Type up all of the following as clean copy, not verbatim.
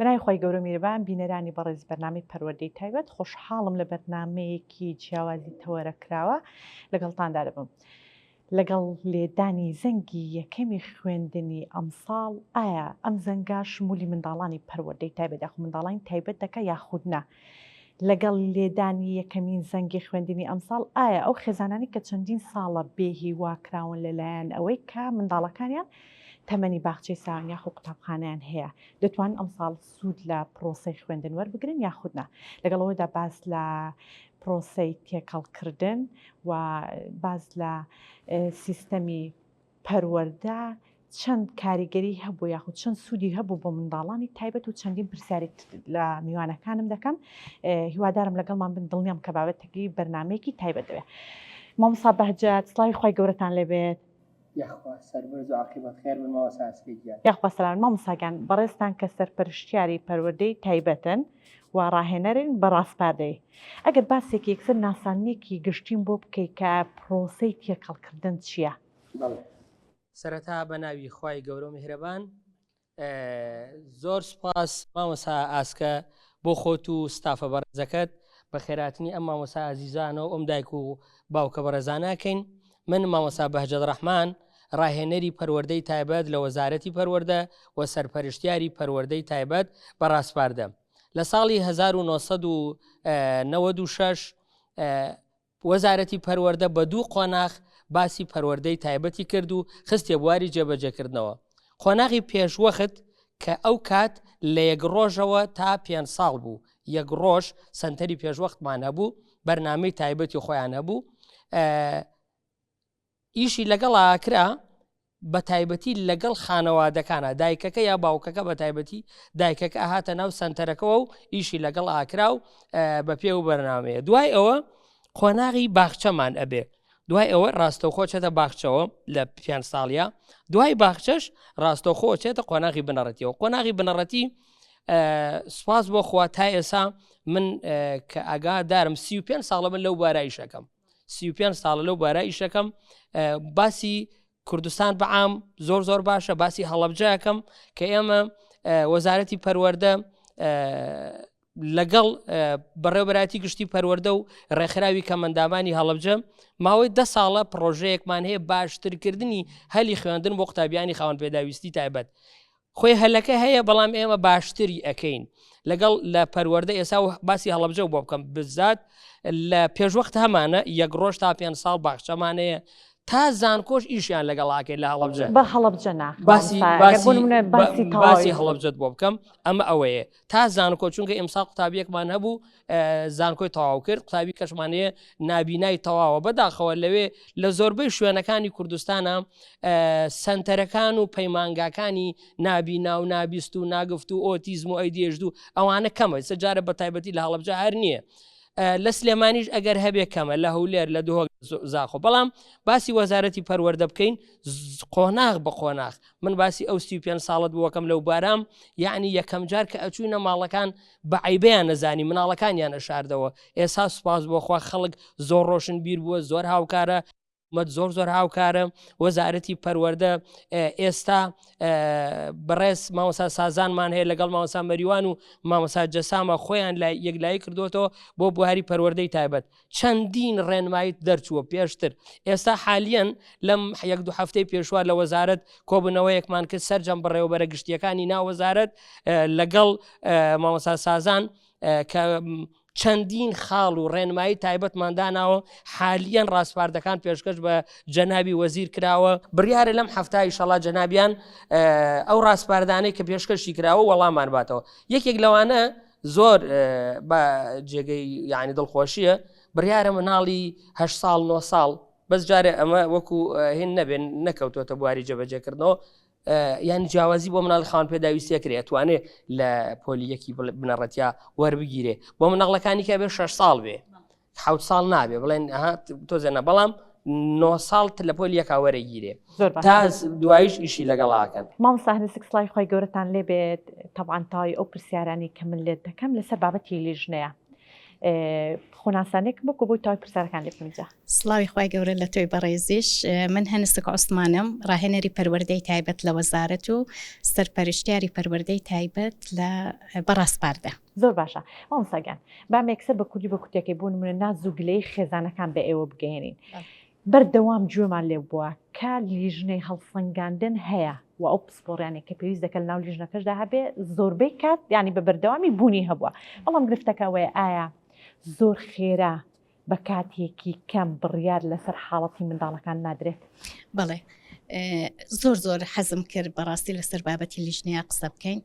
بەناوی خوای گەورە و میرەبان بینەرانی بەڕێز بەرنامەی پەروەردەی تایبەت خۆشحاڵم لە بەرنامەیەکی جیاوازی تەوەرە کراوە لەگەڵتاندا دەبم. لەگەڵ لێدانی زەنگی یەکەمی خوێندنی ئەمساڵ ئایا ئەم زەنگە شمولی منداڵانی پەروەردەی تایبەت یاخود منداڵانی تایبەت دەکا یاخود نا؟ لەگەڵ لێدانی یەکەمین زەنگی خوێندنی ئەمساڵ ئایا ئەو خێزانانی کە چەندین ساڵە بێهیوا کراون لەلایەن ئەوەی کە منداڵەکانیان تەمەنی باخچەی ساوان یاخود قوتابخانەیان هەیە دەتوانن ئەمساڵ سوود لە پرۆسەی خوێندن وەربگرن یاخود نا؟ لەگەڵ ئەوەدا باس لە پرۆسەی تێکەڵکردن و باس لە سیستەمی پەروەردە چەند کاریگەری هەبوو یاخود چەند سوودی هەبوو بۆ منداڵانی تایبەت و چەندین پرسیاری لە میوانەکانم دەکەم هیوادارم لەگەڵمان بن دڵنیام کە بابەتەکەی بەرنمەیەکی تایبەت دەبێت مامۆستا بەهجەت سڵاوی خوای گەورەتان لێبێت یاخوا سەربەرز و عاقیبەت خێر بن مامۆستا ئاسکە گیان. یاخوا سەلامەت مامۆستا گیان بەڕێزتان کە سەرپەرشتیاری پەروەردەی تایبەتن و ڕاهێنەرن بە ڕاسپاردەی ئەگەر باسێکی یەکسەر ناساندنێکی گشتیم بۆ بکەی کە پرۆسەی تێکەڵکردن چییە؟ بەڵێ. سەرەتا بە ناوی خوای گەورە و میهرەبان زۆر سوپاس مامۆسا ئاسکە بۆ خۆت و ستافە بەڕێزەکەت بە خێراتنی ئەم مامۆسا ئازیزانە و ئەم دایک و باوکە بەڕێزانەکەین من مامۆسا بەهجەت ڕەحمان ڕاهێنەری پەروەردەی تایبەت لە وەزارەتی پەروەردە و سەرپەرشتیاری پەروەردەی تایبەت بە ڕاسپاردە لە ساڵی 1996 وەزارەتی پەروەردە بە دوو قۆناغ باسی پەروەردەی تایبەتی کرد و خستیە بواری جێبەجێکردنەوە. قۆناغی پێشوەخت کە ئەو کات لە یەک ڕۆژەوە تا پێنج ساڵ بوو، یەک ڕۆژ سەنتەری پێشوەختمان هەبوو، بەرنامەی تایبەتی خۆیان هەبوو، ئیشی لەگەڵا کرا بە تایبەتی لەگەڵ خانەوادەکانە دایکەکە یا باوکەکە بە تایبەتی دایکەکە هاتە ناو سنتەرەکەەوە و ئیشی لەگەڵ ئاکرا و بە پێ و بەرنمەیە دوای ئەوە قۆناغی باخچەمان ئەبێ دوای ئەوە ڕاستەوخۆ چێتە باخچەوە لە پێ ساڵە دوای باخچەش ڕاستەوخۆ چێتە قۆناغی بنەڕەتیەوە قۆناغی بنەڕەتی سوپاس بۆ خوا تا ئێسا من کە ئاگادارم 35 ساڵە من لەو بارایشەکەم 35 ساڵە لەو بارە ئیشەکەم باسی کوردستان بەعام زۆر زۆر باشە باسی هەڵەبجەکەم کە ئێمە وەزارەتی پەروەەردە لەگەڵ بەڕێوبەراتی گشتی پەروەەردە و ڕێکخراوی کەمەندامانی هەڵبجە ماوەی ده ساڵە پرۆژەیەکمان هەیە باشترکردنی هەلی خوێندن بۆ قوتابیانی خاوەن پێداویستی تایبەت خۆی هەلەکە هەیە بەڵام ئێمە باشتری ئەکەین لەگەڵ لە پەروەردە ئێسا و باسی هەڵەبجە بۆ بکەم بزات لە پێشوەخت هەمانە یەک ڕۆژ تا پێ ساڵ باخچەمانەیە تا زانکۆش ئیشیان لەگەڵ ئاکەین لە هەڵەبجە بە هەڵەبجە نا باسی باسی باسی باسی هەڵەبجەت بۆ بکەم ئەمە ئەوەیە تا زانکۆ چونکە ئیمساڵ قوتابیەکمان هەبوو زانکۆی تەواو کرد قوتابی کەشمانەیە نابینای تەواوە بەداخەوە لەوێ لە زۆربەی شوێنەکانی کوردستانە سنتەرەکان و پەیمانگاکانی نابینا و نابیست و ناگفت و ئۆتیزم و ئەیدێژد و ئەوانە کەمە سەجارە بە تایبەتی لە هەڵبجە هەر نییە. لە سلێمانیش ئەگەر هەبێ کەمە لە هەولێر لە دهۆک زاخۆ بەڵام باسی وەزارەتی پەروەردە بکەین قۆناغ بە قۆناغ من باسی ئەو 35 ساڵت بووەکەم لەو بارام یعنی یەکەم جار کە ئەچوینە ماڵەکان بە عیبیان نەزانی مناڵەکانیان ئەشاردەوە ئێسا سوپاس بۆخوا خەڵک زۆر ڕۆشن بیر بووە زۆر هاوکارە حکومەت زۆر زۆر هاوکارە وەزارەتی پەروەردە ئێستا بەڕێز مامۆسا سازانمان هەیە لەگەڵ مامۆسا مەریوان و مامۆسا جەسامە خۆیان لای یەکلایی کردوێتەوە بۆ بواری پەروەردەی تایبەت چەندین ڕێنماییت دەرچووە پێشتر ئێستا حالیەن لەم یەک دو هەفتەی پێشوە لە وەزارەت کۆبوونەوەیەکمان کرد سەرجەم بەڕێوەبەرە گشتیەکانی ناوەزارەت لەگەڵ مامۆسا سازان کە چەندین خاڵ و ڕێنمایی تایبەتمان داناوە حالیەن ڕاسپاردەکان پێشکەش بە جەنابی وەزیر کراوە بڕیارە لەم هەفتا ئیشەڵا جەنابیان ئەو ڕاسپاردانەی کە پێشکەشی کراوە وەڵامان باتەوە یەکێک لەوانە زۆر بە جێگەی یعنی دڵخۆشیە بڕیارە مناڵی هە ساڵ 9 ساڵ بەس جارێ ئەمە وەکو هین نەبێن نەکەوتوەتە بواری جێبەجێکردنەوە یان جیاوازی بۆ مناڵی خاوەن پێداویستیە کرێ ئەتوانێ لە پۆلی یەکی بنەڕەتیا وەربگیرێ بۆ مناڵەکانی کە بێ 6 ساڵ بێ حوت ساڵ نابێ بڵێن تۆزێنە بەڵام 9 ساڵ لە پۆلی یەکا وەرەگیرێ تا دوایش ئیشی لەگەڵاکەن مامۆستا هەنسک سڵاوی خوای گەورەتان لێبێت تەبعەن تەواوی ئەو پرسیارانەی کە من لێت دەکەم لەسەر بابەتی لیژنەیە. خۆناسانێکم بکۆ بۆی تای پرسیارەکان لێ بکەم جا. سڵاوی خوای گەورە لە تۆی بەڕێزیش من هەنسک عوسمانم ڕاهێنەری پەروەردەی تایبەت لە وەزارەت و سەرپەرشتیاری پەروەردەی تایبەت لە بەڕاسپاردە. زۆر باشە مامۆستا گیان با مێکسەر بە کوردی بە کورتەکەی بۆ نمونە ناز و گلەیی خێزانەکان بە ئێوە بگەیەنین بەردەوام گوێمان لێ بووە کە لیژنەی هەڵسەنگاندن هەیە و ئەو پسپۆڕیانەی کە پێویست دەکەن لەناو لیژنەکەشدا هەبێ زۆربەی کات یانی بە بەردەوامی بوونی هەبووە بەڵام گرفتەکە ئەوەیە ئایا زۆر خێرا بە کاتێکی کەم بڕیار لەسەر حاڵەتی منداڵەکان نادرێت؟ بەڵێ زۆر زۆر حەزم کرد بەڕاستی لەسەر بابەتی لیژنەیە قسە بکەین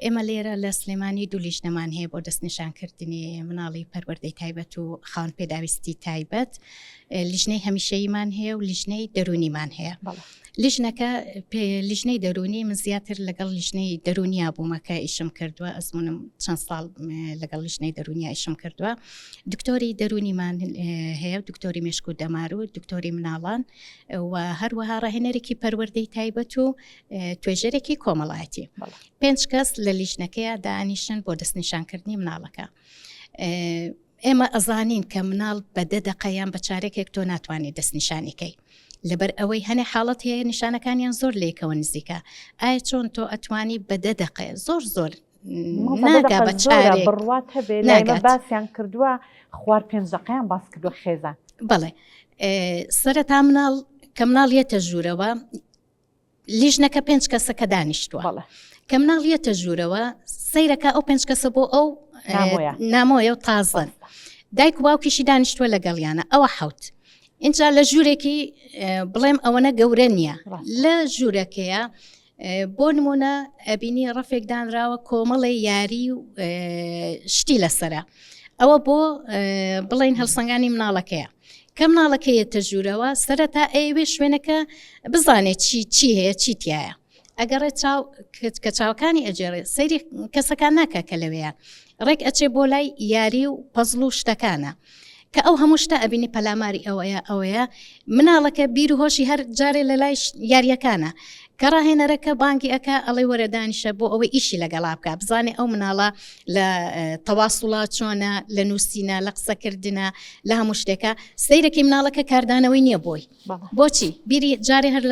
ئێمە لێرە لە سلێمانی دوو لیژنەمان هەیە بۆ دەستنیشانکردنی مناڵی پەروەردەی تایبەت و خاوەن پێداویستی تایبەت لیژنەی هەمیشەییمان هەیە و لیژنەی دەرونیمان هەیە لیژنەکە لیژنەی دەرونی من زیاتر لەگەڵ لیژنەی دەرونیا بوومە کە ئیشم کردووە ئەزمونم چەند ساڵ لەگەڵ لیژنەی دەرونیا ئیشم کردووە دکتۆری دەرونیمان هەیە دکتۆری مێشک و دەمار و دکتۆری مناڵان و هەروەها ڕاهێنەرێکی پەروەردەی تایبەت و توێژەرێکی کۆمەڵایەتی پێنج کەس لە لیژنەکەیە دانیشن بۆ دەستنیشانکردنی مناڵەکە. ئێمە ئەزانین کە مناڵ بە دە دەقە یان بە چارەکێک تۆ ناتوانێت دەستنیشانیکەی لەبەر ئەوەی هەنێ حاڵەت هەیە نیشانەکانیان زۆر لێکەوە نزیکە ئایا چۆن تۆ ئەتوانی بە دە دەقێ زۆر زۆر ناگا بە چارێک بڕوات هەبێ ناگات باسیان کردووە خوار پێنج دەقەیان باس کردووە خێزان بەڵێ سەرەتا مناڵ کە مناڵ یەتە ژوورەوە لیژنەکە پێنج کەسە کە دانیشتووە کە مناڵ یەتە ژوورەوە سەیرەکە ئەو پێنج کەسە بۆ ئەو نامۆیە و تازەن دایک و باوکیشی دانیشتووە لەگەڵیانە ئەوە حوت اینجا لە ژوورێکی بڵێم ئەوەنە گەورە نییە لە ژوورەکەیە بۆ نمونە ئەبینی ڕەفێک دانراوە کۆمەڵێ یاری و شتی لەسرە ئەوە بۆ بڵین هەڵسەنگانی مناڵەکەیە کە مناڵەکە یەتە ژوورەوە سەرەتا ئەیەوێ شوێنەکە بزانێت چی چی هەیە چی تایە ئەگەڕێ چاو کە چاوەکانی ئەجێڕێ سەیری کەسەکان ناکە کە لەوەیە ڕێک ئەچێ بۆ لای یاری و پەزڵ و شتەکانە کە ئەو هەموو شتە ئەبینی پەلاماری ئەوەیە ئەوەیە مناڵەکە بیر و هۆشی هەر جارێ لە لای یاریەکانە کە ڕاهێنەرەکە بانگی ئەکا ئەڵێ وەرە دانیشە بۆ ئەوەی ئیشی لەگەڵا بکە بزانێ ئەو مناڵە لە تەواسوڵا چۆنە لە نووسینە لە قسەکردنە لە هەموو شتێکە سەیرەکەی مناڵەکە کاردانەوەی نییە بۆی بۆچی بیری جارێ هەر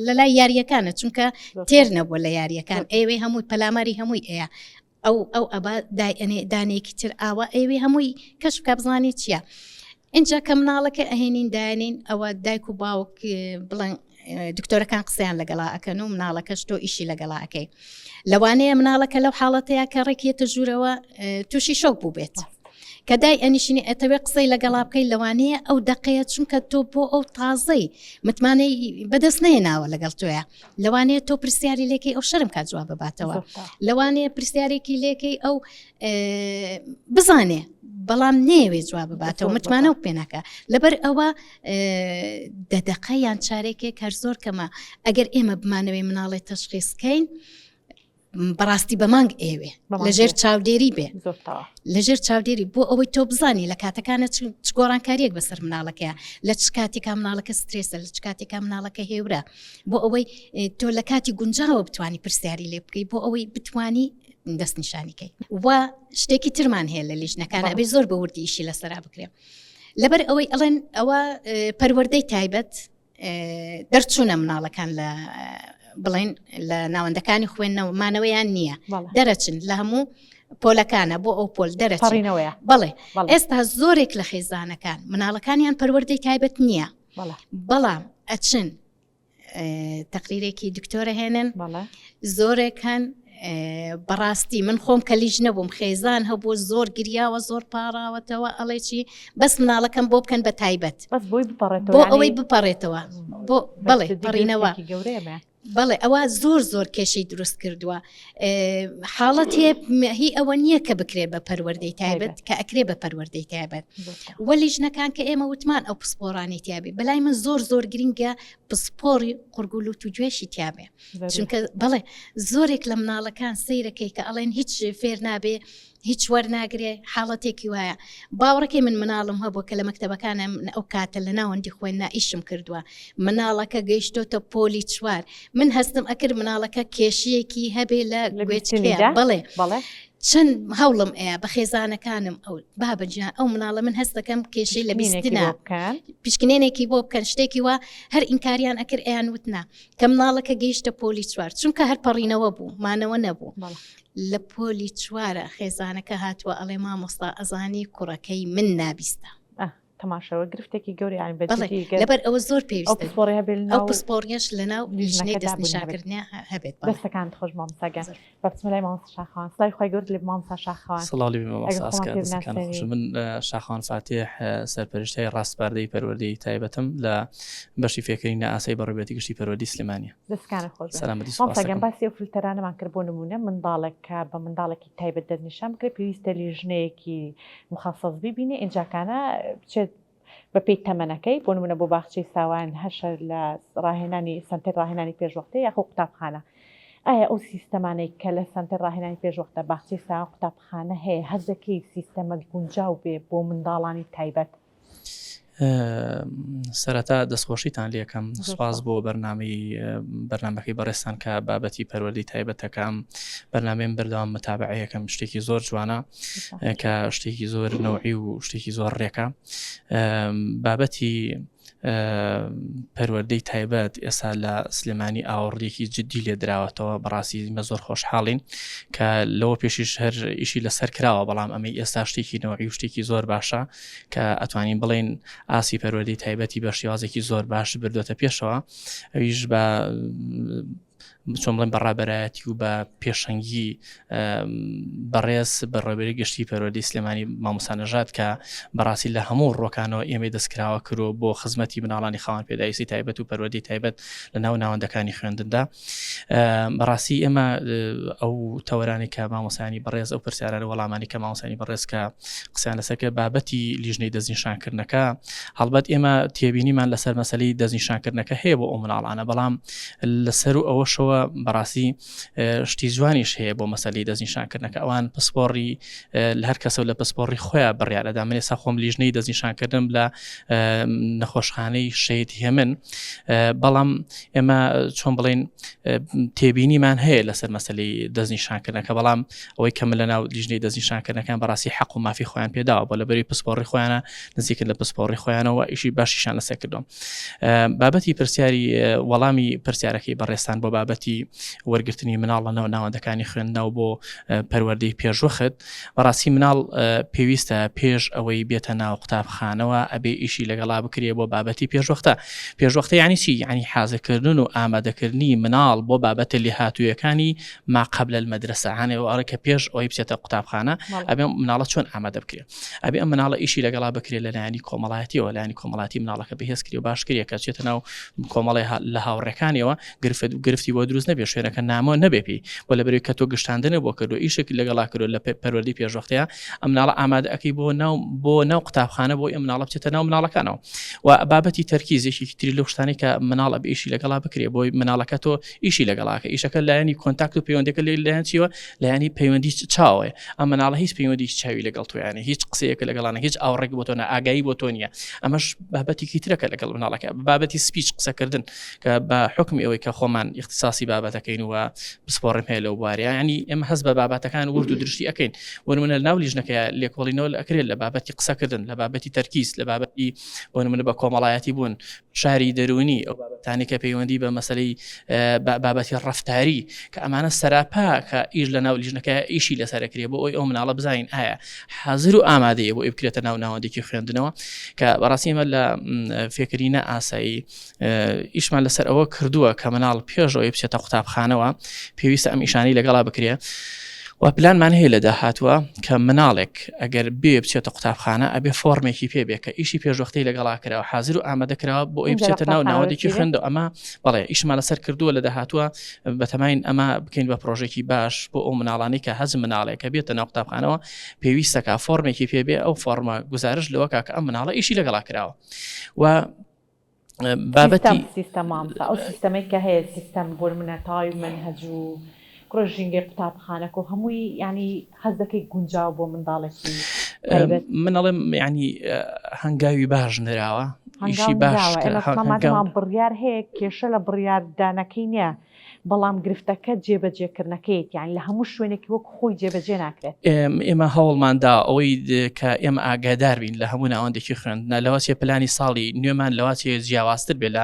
لە لای یاریەکانە چونکە تێر نەبووە لە یاریەکان ئەوێ هەمووی پەلاماری هەمووی ئەیە ئەو ئەو ئەبا دای ئەنێ دانەیەکی تر ئاوا ئەوێ هەمووی کەش بکە بزانێ چییە اینجا کە مناڵەکە ئەهێنین دایانین ئەوە دایک و باوک بڵێن دکتۆرەکان قسەیان لەگەڵا ئەکەن و مناڵەکەش تۆ ئیشی لەگەڵا ئەەکەی لەوانەیە مناڵەکە لەو حاڵەتەیە کە ڕێکیەتە ژوورەوە تووشی شۆک بوو بێت. کە دای ئەنیشینی ئەتەوێ قسەی لەگەڵا بکەی لەوانەیە ئەو دەقەیە چونکە تۆ بۆ ئەو تازەی متمانەی بەدەست نێناوە لەگەڵ تۆیە لەوانەیە تۆ پرسیاری لێکەی ئەو شەرم کات جواب بباتەوە لەوانەیە پرسیارێکی لێکەی ئەو بزانێ بەڵام نێوێ جواب بباتەوە متمانە و پێناکە لەبەر ئەوە دەدەقە یان چارێکێک هەر زۆر کەمە ئەگەر ئێمە بمانەوەی مناڵێ تەشخیصکەین بەڕاستی بە مانگ ئێوێ لەژێر چاودێری بێ لەژێر چاودێری بۆ ئەوەی تۆ بزانی لە کاتەکانە چ گۆڕانکاریەک بەسەر مناڵەکەیە لە چ کاتێکا مناڵەکە سترێسە لە چ کاتێکا مناڵەکە هێورە بۆ ئەوەی تۆ لە کاتی گونجاوە بتانی پرسیاری لێ بکەی بۆ ئەوەی بتانی دەستنیشانیکەی و شتێکی ترمان هەیە لە لیژنەکان ئەبێ زۆر بە وردی ئیشی لەسەرا بکرێ لەبەر ئەوەی ئەڵێن ئەوە پەروەردەی تایبەت دەرچوونە مناڵەکان لە بڵین لە ناوەندەکانی خوێندنەوە مانەوەیان نییە دەرەچن لە هەموو پۆلەکانە بۆ ئەو پۆل دەرەچڕینەوەیە بەڵێ ئێستا زۆرێک لە خێزانەکان مناڵەکانیان پەروەردەی تایبەت نییە بەڵام ئەچن تەقریرێکی دکتۆرە هێنن زۆرێک هەن بەڕاستی من خۆم کە لیژ نەبووم خێزان هەبوو زۆر گریاوە زۆر پاڕاوەتەوە ئەڵێ چی بەس مناڵەکەم بۆ بکەن بە تایبەت بەس بۆی بپەڕێتەوە بۆ ئەوەی بپەڕێتەوە بۆ بەڵێ پەڕینەوە گەورەیە بەڵێ ئەوە زۆر زۆر کێشەی دروست کردووە حاڵەت هەیە هی ئەوە نییە کە بکرێت بە پەروەردەی تایبەت کە ئەکرێ بە پەروەردەی تایبەت وەلی ژنەکان کە ئێمە وتمان ئەو پسپۆرانی تیاابێ بەلای من زۆر زۆر گرنگە پسپۆری قورگولوت و گوێشی تیاابێ چونکە بەڵێ زۆرێک لە مناڵەکان سەیرەکەی کە ئەڵێن هیچ فێر نابێ هیچ وەرناگرێ حاڵەتێکی وایە باوەڕەکەی من مناڵم هەبوو کە لە مەکتەبەکانە من ئەو کاتە لە ناوەندی خوێندنا ئیشم کردووە مناڵەکە گەیشتۆتە پۆلی چوار من هەستم ئەکرد مناڵەکە کێشەیەکی هەبێ لە گوێچکەیە بەڵێ بەڵێ. چەند هەوڵم ئەیا بە خێزانەکانم ئەو بابە گیان ئەو مناڵە من هەست دەکەم کێشەی لە بیستنا پشکنێنێکی بۆ بکەن شتێکی وا هەر ئینکاریان ئەکرد ئەیان وتنا کە مناڵەکە گەیشتە پۆلی چوار چونکە هەر پەڕینەوە بوو مانەوە نەبوو لە پۆلی چوارە خێزانەکە هاتووە ئەڵێ مامۆستا ئەزانی کوڕەکەی من نابیستە. تەماشەوە گرفتێکی گەورە یانی بە بەڵێ جدی گەر لەبەر ئەوە زۆر ئەو پێویستە پسپۆڕی هەبێت ئەو لەناو پسپۆڕیەش لەناو لیژنەی لیژنەکەدا بوونی هەبێت دەستنیشانکردنیا هەبێت بەڵێ دەستەکانت خۆش مامۆستا گیان زۆر. با بچمە لای مامۆستا شاخەوان سڵاوی خوای گەورەت لێ بێ مامۆستا شاخەوان سڵاو لێ بێ ئەگەر مامۆستا خۆمان ئاسکا پێ دەستەکانت خۆش بناسێنی من شاخەوان فاتیح سەرپەرشتیاری ڕاسپاردەی پەروەردەی تایبەتم لە بەشی فێرکردنی نائاسایی بەڕێوەبەرایەتی گشتی پەروەردەی سلێمانیە دەستەکانت خۆش بێ سەلامەتی مامۆستا سوپاس گیان دەکەم. باسی ئەو فلتەرانەمان کرد بۆ نموونە منداڵێک کە بە منداڵێکی تایبەت دەستنیشان بکرێت پێویستە لیژنەیەکی مخەسەس بیبینێ ئینجاکانە بچێت بەپێی تەمەنەکەی بۆ نمونە بۆ باخچەی ساوایان هەشە لە ڕاهێنانی سەنتەر ڕاهێنانی پێشوەختە یاخۆ قوتابخانە ئایا ئەو سیستەمانەی کە لە سەنتەر ڕاهێنانی پێشوەختە باخچەی ساوایان قوتابخانە هەیە هەست دەکەی سیستەمە گونجاو بێ بۆ منداڵانی تایبەت؟ سەرەتا دەستخۆشیتان لێکەم سوپاس بۆ بەرنامەی بەرنامەکەی بەڕێزتان کە بابەتی پەروەردەی تایبەتەکە ئەم بەرنامەیەم بەردەوام متابعەیەکەم شتێکی زۆر جوانە کە شتێکی زۆر نەوعی و شتێکی زۆر ڕێکە بابەتی پەروەردەی تایبەت ئێستا لە سلێمانی ئاوڕێکی جددی لێ دراوەتەوە بەڕاستی مە زۆر خۆشحاڵین کە لەوە پێشیش هەر ئیشی لەسەر کراوە بەڵام ئەمەی ئێستا شتێکی نەوعی و شتێکی زۆر باشە کە ئەتوانین بڵێین ئاسی پەروەردەی تایبەتی بە شێوازێکی زۆر باش بردوێتە پێشەوە ئەویش بە چۆن بڵێن بە ڕابەرایەتی و بە پێشەنگی بەڕێز بەڕێوەبەری گشتی پەروەردەی سلێمانی مامۆستا نەژاد کە بەڕاستی لە هەموو ڕۆکانەوە ئێمەی دەستکراوە کرۆ بۆ خزمەتی مناڵانی خاوەن پێداویستی تایبەت و پەروەردەی تایبەت لە ناو ناوەندەکانی خوێندندا بەڕاستی ئێمە ئەو تەوەرانی کە مامۆسانی بەڕێز ئەو پرسیارانە وەڵامانی کە مامۆسانی بەڕێز کە قسەیان لەسەر کرد بابەتی لیژنەی دەستنیشانکردنەکە هەڵبەت ئێمە تێبینیمان لەسەر مەسەلەی دەستنیشانکردنەکە هەیە بۆ ئەو مناڵانە بەڵام لەسەر و ئەوەشەوە بەڕاستی شتی جوانیش هەیە بۆ مەسەلەی دەستنیشانکردنەکە ئەوان پسپۆڕی لە هەر کەسە لە پسپۆڕی خۆیان بڕیارەدا من ئێستا خۆم لیژنەی دەستنیشانکردنم لە نەخۆشخانەی شەهید هێمن بەڵام ئێمە چۆن بڵین تێبینیمان هەیە لەسەر مەسلەی دەستنیشانکردنەکە بەڵام ئەوەی کە من لەناو لیژنەی دەستنیشانکردنەکان بەڕاستی حەق و مافی خۆیان پێداوە بۆ لەبەری پسپۆڕی خۆیانە نزیکن لە پسپۆڕی خۆیانەوە ئیشی باشیشان لەسەر کردووە بابەتی پرسیاری وەڵامی پرسیارەکەی بەڕێستان بۆ بابەتی وەرگرتنی مناڵ لە ناو ناوەندەکانی خوێندنەوە بۆ پەروەردەی پێشوەخت بەڕاستی مناڵ پێویستە پێش ئەوەی بێتە ناو قوتابخانەوە ئەبێ ئیشی لەگەڵا بکرێ بۆ بابەتی پێشوەختە پێشوەختە یعنی چی یعنی حازرکردن و ئامادەکردنی مناڵ بۆ بابەتە لێهاتوویەکانی ما قبل المدرسە هانێ ئەوە کە پێش ئەوەی بچێتە قوتابخانە ئەبێ مناڵە چۆن ئامادە بکرێ ئەبێ ئەم مناڵە ئیشی لەگەڵا بکرێت لە لایەنی کۆمەڵایەتیەوە لایەنی کۆمەڵاتی مناڵەکە بەهێز کرێ و باش کرێ کە چێتە ناو کۆمەڵی لە هاوڕێکانیەوە گرفت گرفتی بۆ دروست نەبێ شوێنەکە نامۆ نەبێ پێی بۆ لەبەرەوەی کە تۆ گشتاندنە بۆ کردو ئیشێک لەگەڵا کردو لە پەروەردەی پێشوەختەیە ئەم مناڵە ئامادە ئەەکەی بۆ ناو بۆ ناو قوتابخانە بۆ ئەم مناڵە بچێتە ناو مناڵەکانەوە و بابەتی تەرکیزێکی تری لەو شتانەی کە مناڵە بە ئیشی لەگەڵا بکرێ بۆی مناڵەکە تۆ ئیشی لەگەڵاکە ئیشەکە لایەنی contact و پەیوەندەکە لێ لایەن چیوە لایەنی پەیوەندی چاوەیە ئەم مناڵە هیچ پەیوەندی چاوی لەگەڵ تۆیانە هیچ قسەیەکە لەگەڵانە هیچ ئاوڕێک بۆ تۆ نە ئاگایی بۆ تۆ نییە ئەمەش بابەتێکی ترەکە لەگەڵ مناڵەکە بابەتی speech قسەکردن کە بە حوکمی ئەوەی کە خۆمان ئیختیساسی بابەتەکەین و پسپۆڕیم هەیە لەو بوارە ینی ئێمە هەست بە بابەتەکان ورد و درشتی ئەەکەین بۆ نمونە ناو لیژنەکە لێکۆڵینەوە ئەکرێت لە بابەتی قسەکردن لە بابەتی تەرکیز لە بابەتی بۆ نمونە بە کۆمەڵایەتی بوون فشاری دەروونی ئەو بابەتانی کە پەیوەندی بە مەسلەی بابەتی ڕفتاری کە ئەمانە سەراپا کە ئیش لە ناو لیژنەکە ئیشی لەسەرکرێ بۆ ئەوی ئەو مناڵە بزانین ئایا حازر و ئامادەیە بۆ ئەوی بکرێتە ناو ناوەندێکی خوێندنەوە کە بەڕاستی ئێمە لە فێکری نە ئاسایی ئیشمان لەسەر ئەوە کردووە کە مناڵ پێش ئەوەی بچێتە قوتابخانەوە پێویستە ئەم ئیشانەی لەگەڵا بکرێ و پلانمان هەیە لە داهاتوە کە مناڵێک ئەگەر بێ بچێتە قوتابخانە ئەبێ فۆرمێکی پێ بێ کە ئیشی پێشوەختەی لەگەڵا کراوە حازر و ئامادە کراوە بۆ ئەوی بچێتە ناو ناوەندێکی خوێندەوە ئەمە بەڵێ ئیشمان لەسەر کردووە لە داهاتوە بەتەماین ئەمە بکەین بە پرۆژێکی باش بۆ ئەو مناڵانەی کە هەز مناڵێکە بێتە ناو قوتابخانەوە پێویستەکە فۆرمێکی پێ بێ ئەو فۆرمە گزارش لەوە کاکە ئەم مناڵە ئیشی لەگەڵا کراوە و بابەتی سیستەم مامۆستا ئەو سیستەمەی کە هەیە سیستەم بۆ نمونە تەواوی مەنهەج و کوڕە ژینگەی قوتابخانەکە و هەمووی یانی هەست دەکەی گونجاو بۆ منداڵێکی تایبەت من ئەڵێم یانی هەنگاوی باش نراوە ئیشی باش بڕیار هەیە کێشە لە بڕیاردانەکەی نییە. بەڵام گرفتەکە جێبەجێکردنەکەیەتی یانی لە هەموو شوێنێکی وەک خۆی جێبەجێ ناکرێت. ئێمە هەوڵمان دا ئەوەی کە ئێمە ئاگادار بین لە هەموو ناوەندێکی خوێندنە لەوە چێ پلانی ساڵی نوێمان لەوە چێ جیاوازتر بێ لە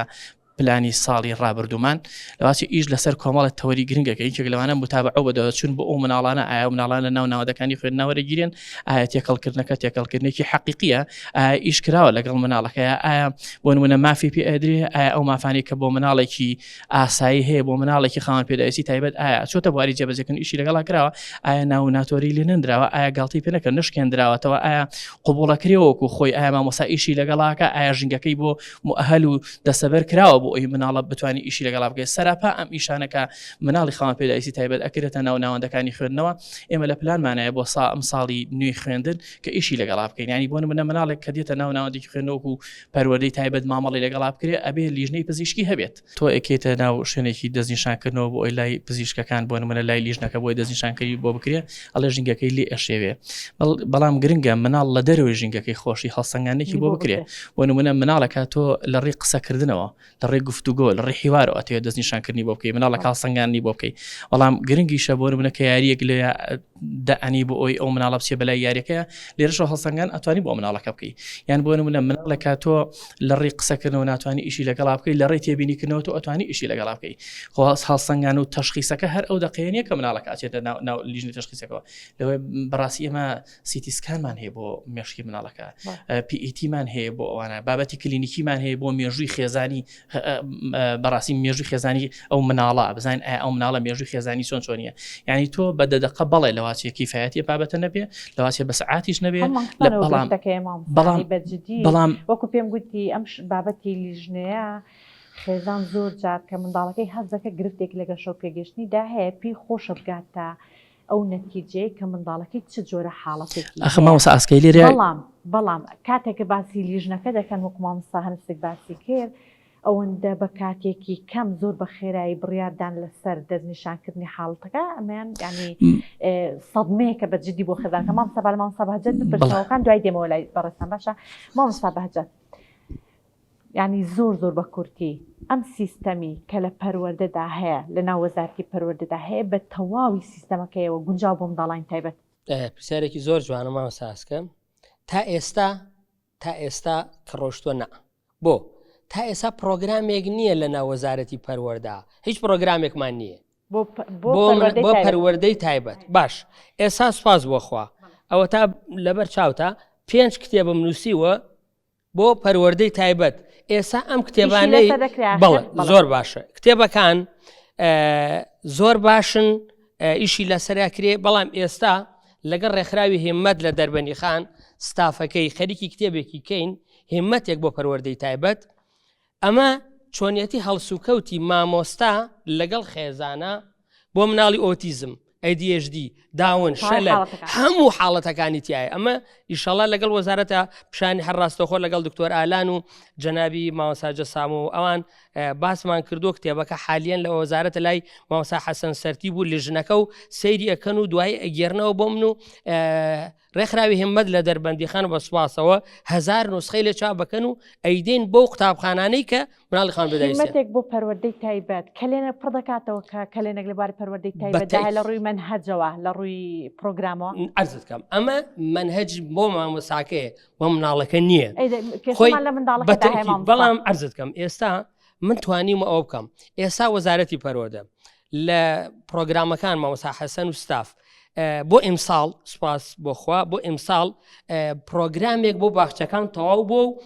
پلانی ساڵی ڕابردوومان لەواچی ئیش لەسەر کۆمەڵە تەوەری گرنگەکە یەکێک لەوانە متابعە بە دەچون بۆ ئەو مناڵانە ئایا مناڵان لە ناو ناوەندەکانی خوێندنەوە وەرەگیرێن ئایا تێکەڵکردنەکە تێکەڵکردنێکی حەقیقیە ئایا ئیش کراوە لەگەڵ مناڵەکەیە ئایا بۆ نمونە مافی پێ ئەدرێ ئایا ئەو مافانی کە بۆ مناڵێکی ئاسایی هەیە بۆ مناڵێکی خاوەن پێداویستی تایبەت ئایا چۆتە بواری جێبەجێکردن ئیشی لەگەڵا کراوە ئایا ناو و ناتۆری لێ نەندراوە ئایا گاڵتەی پێ نەکرد نشکێندراوەتەوە ئایا قبوڵەکرێ وەکو خۆی ئایا مامۆستا ئیشی لەگەڵاکە ئایا ژینگەکەی بۆ موئەهەل و دەسەبەر کراوە بۆ ئەوی مناڵە بتوانانی ئیشی لەگەڵا بکەێت سەراپا ئەم ئیشانەکە مناڵی خاوەن پێداویستی تایبەت ئەکرێتە ناو ناوەندەکانی خوێندنەوە ئێمە لە پلانمانایە بۆ سا ئەم ساڵی نوێی خوێندن کە ئیشی لەگەڵا بکەین ینی بۆ نمونە مناڵێک کە دێتە ناو ناوەندێکی خوێندنەوەک و پەروەردەی تایبەت مامەڵی لەگەڵا بکرێ ئەبێ لیژنەی پزیشکی هەبێت. تۆ ئەکەیتە ناو شوێنێکی دەستنیشانکردنەوە بۆ ئەوی لای پزیشکەکان بۆ نمونە لای لیژنەکە بۆی دەستنیشانکردنی بۆ بکرێ ئەڵێ ژینگەکەی لێ ئەشێوێ بەڵام گرنگە مناڵ لە دەرەوەی ژینگەکەی خۆشی هەڵسەنگاندنێکی بۆ بکرێ بۆ نمونە مناڵەکە تۆ لە ڕێی قسەکردنەوە لە ڕێی گفتوگۆ لە ڕێی حیوارەوە ئەتەوێت دەستنیشانکردنی بۆ بکەی مناڵەکە هەڵسەنگاندنی بۆ بکەی بەڵام گرنگیشە بۆ نمونە کە یاریەک لێ دائەنی بۆ ئەوی ئەو مناڵە بچێ بەلای یاریەکەیە لێرەشەوە هەڵسەنگان ئەتوانی بۆ مناڵەکە بکەی یان بۆ نمونە مناڵێکە تۆ لە ڕێی قسەکردنەوە ناتوانانی ئیشی لەگەڵا بکەی لە ڕێی تێبینیکردنەوە تۆ ئەتوانی ئیشی لەگەڵا بکەی خۆ هەڵسەنگان و تەشخیسەکە هەر ئەو دەقەیە نییە کە مناڵەکە ئەچێتە ناو لیژنەی تەشخیسەکەوە لەوەی بەڕاستی ئێمە CT scan مان هەیە بۆ مێشکی مناڵەکە PET مان هەیە بۆ ئەوانە بابەتی کلینیکیمان هەیە بۆ مێژووی خێزانی بەڕاستی مێژووی خێزانی ئەو مناڵە بزانین ئایا ئەو مناڵە مێژووی خێزانی چۆن چۆنیە یعنی تۆ بە دەدەقە بەڵێ لەواچێ کیفایەتی بابەتە نەبێ لەواچێ بە سەعاتیش نەبێ بەڵام بەڵام بەڵام وەکو پێم گوتی ئەم بابەتی لیژنەیە خێزان زۆر جار کە منداڵەکەی هەزەکە گرفتێک لە گەشە و پێگەشتنیدا هەیە پێی خۆشە بگاتە ئەو نەتیجەیە کە منداڵەکەی چ جۆرە حاڵەتێکی ئەخە مامۆستا ئاسکەی لێرە بەڵام بەڵام کاتێک کە باسی لیژنەکە دەکەن وەکو مامۆستا هەنسک باسی کرد ئەوەندە بە کاتێکی کەم زۆر بە خێرایی بڕیاردان لەسەر دەستنیشانکردنی حاڵەتەکە ئەمەیان یانی سەدمەیەکە بە جدی بۆ خێزانەکە مامۆستا با لە مامۆستا بەهجەت بپرسەوەکان دوای دێمەوە لای بەڕێزتان باشە مامۆستا بەهجەت یانی زۆر زۆر بە کورتی ئەم سیستەمی کە لە پەروەردەدا هەیە لە ناو وەزارەتی پەروەردەدا هەیە بە تەواوی سیستەمەکەیەوە گونجاو بۆ منداڵانی تایبەت؟ پرسیارێکی زۆر جوانە مامۆستا ئاسکە تا ئێستا تا ئێستا کە ڕۆشتوە نا بۆ تا ئێستا پرۆگرامێک نییە لە ناو وەزارەتی پەروەردە هیچ پرۆگرامێکمان نییە بۆ پەروەردەی تایبەت باش ئێستا سوپاس بۆخوا ئەوە تا لەبەر چاوتە پێنج کتێبم نووسیوە بۆ پەروەردەی تایبەت ئێستا ئەم کتێبانەی بەڵێ زۆر باشە کتێبەکان زۆر باشن ئیشی لەسەرا کرێ بەڵام ئێستا لەگەڵ ڕێکخراوی هیمەت لە دەربەنی خان ستافەکەی خەریکی کتێبێکی کەین هیمەتێک بۆ پەروەردەی تایبەت ئەمە چۆنیەتی هەڵسوکەوتی مامۆستا لەگەڵ خێزانە بۆ مناڵی ئۆتیزم ADHD داون شەلەل هەموو حاڵەتەکانی تایە ئەمە ئیشەڵا لەگەڵ وەزارەتە پیشانی هەر ڕاستەخۆ لەگەڵ دکتۆر ئالان و جەنابی مامۆستا جەسام و ئەوان باسمان کردو کتێبەکە حالیەن لە وەزارەتە لای مامۆستا حەسەن سەرتی بوو لیژنەکە و سەیری ئەکەن و دوایی ئەگێرنەوە بۆ من و ڕێکخراوی هیممەت لە دەربەندیخان بە سوپاسەوە هەزار نوسخەی لێ چاپ بکەن و ئەیدەین بەو قوتابخانانەی کە مناڵی خاوەن پێداویستییە. هیممەتێک بۆ پەروەردەی تایبەت کەلێنێک پڕ دەکاتەوە کە کەلێنێک لە بواری پەروەردەی تایبەتدا هەیە لە ڕووی مەنهەجەوە لە ڕووی پرۆگرامەوە؟ عەرزت کەم ئەمە مەنهەج بۆ مامۆستاکەیە بۆ مناڵەکە نییە. ئەی کێشەمان لە منداڵەکەدا هەیە مامۆستا. بەڵام عەرزت کەم ئێستا من توانیومە ئەوە بکەم ئێستا وەزارەتی پەروەردە لە پرۆگرامەکان مامۆستا حەسەن و ستاف بۆ ئیمساڵ سوپاس بۆخوا بۆ ئیمساڵ پرۆگرامێک بۆ باخچەکان تەواو بۆ و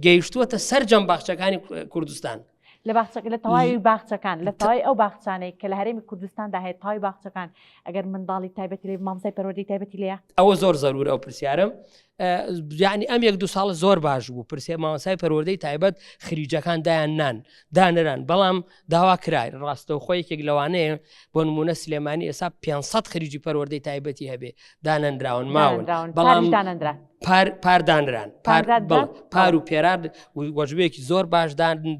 گەیشتووەتە سەرجەم باخچەکانی کوردستان. لە باخچەکە لە تەواوی باخچەکان لە تەواوی ئەو باخچانەی کە لە هەرێمی کوردستاندا هەیە تەواوی باخچەکان ئەگەر منداڵی تایبەتی لێ مامۆستای پەروەردەی تایبەتی لێیە؟ ئەوە زۆر زەرورە ئەو پرسیارم یعنی ئەم یەک دو ساڵە زۆر باش بوو پرسێ مامۆستای پەروەردەی تایبەت خریجەکان دایان نان دانران بەڵام داوا کرای ڕاستەوخۆ یەکێک لەوانەیە بۆ نمونە سلێمانی ئێستا 500 خریجی پەروەردەی تایبەتی هەبێ دانەنراون ماون بەڵام دانەنران پار پاردانران پار و پێرار وەژبێکی زۆر باش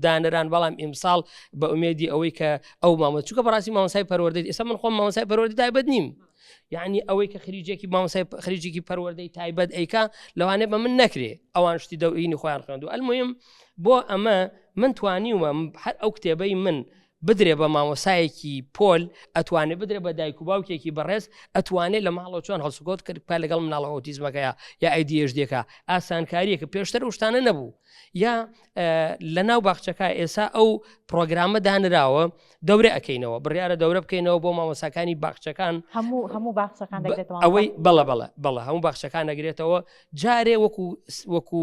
دانران بەڵام ئیمساڵ بە ئومێدی ئەوەی کە ئەو مامە چووکە بەڕاستی مامۆستای پەروەردەی ئێستا من خۆم مامۆستای پەروەردەی تایبەت نیم یعنی ئەوەی کە خریجێکی مامۆستای خریجێکی پەروەردەی تایبەت ئەیکا لەوانەیە بە من نەکرێ ئەوان شتی دەوینی خۆیان خوێندو ئەلمهم بۆ ئەمە من توانیومە هەر ئەو کتێبەی من. بدرێ بە مامۆسایەکی پۆل ئەتوانێ بدرێ بە دایک و باوکێکی بەڕێز ئەتوانێت لە ماڵەوە چۆن هەڵسوکەوت کرد بکات لەگەڵ مناڵە ئۆتیزمەکەیە یا ADHD ەکە ئاسانکاریەکە پێشتر ئەو شتانە نەبوو یا لە ناو باخچەکە ئێسا ئەو پرۆگرامە دانراوە دەورە ئەەکەینەوە بڕیارە دەورە بکەینەوە بۆ مامۆساکانی باخچەکان هەموو هەموو باخچەکان دەگرێتەوە ئەوەی بەڵە بەڵە بەڵە هەموو باخچەکان دەگرێتەوە جارێ وەکو وەکو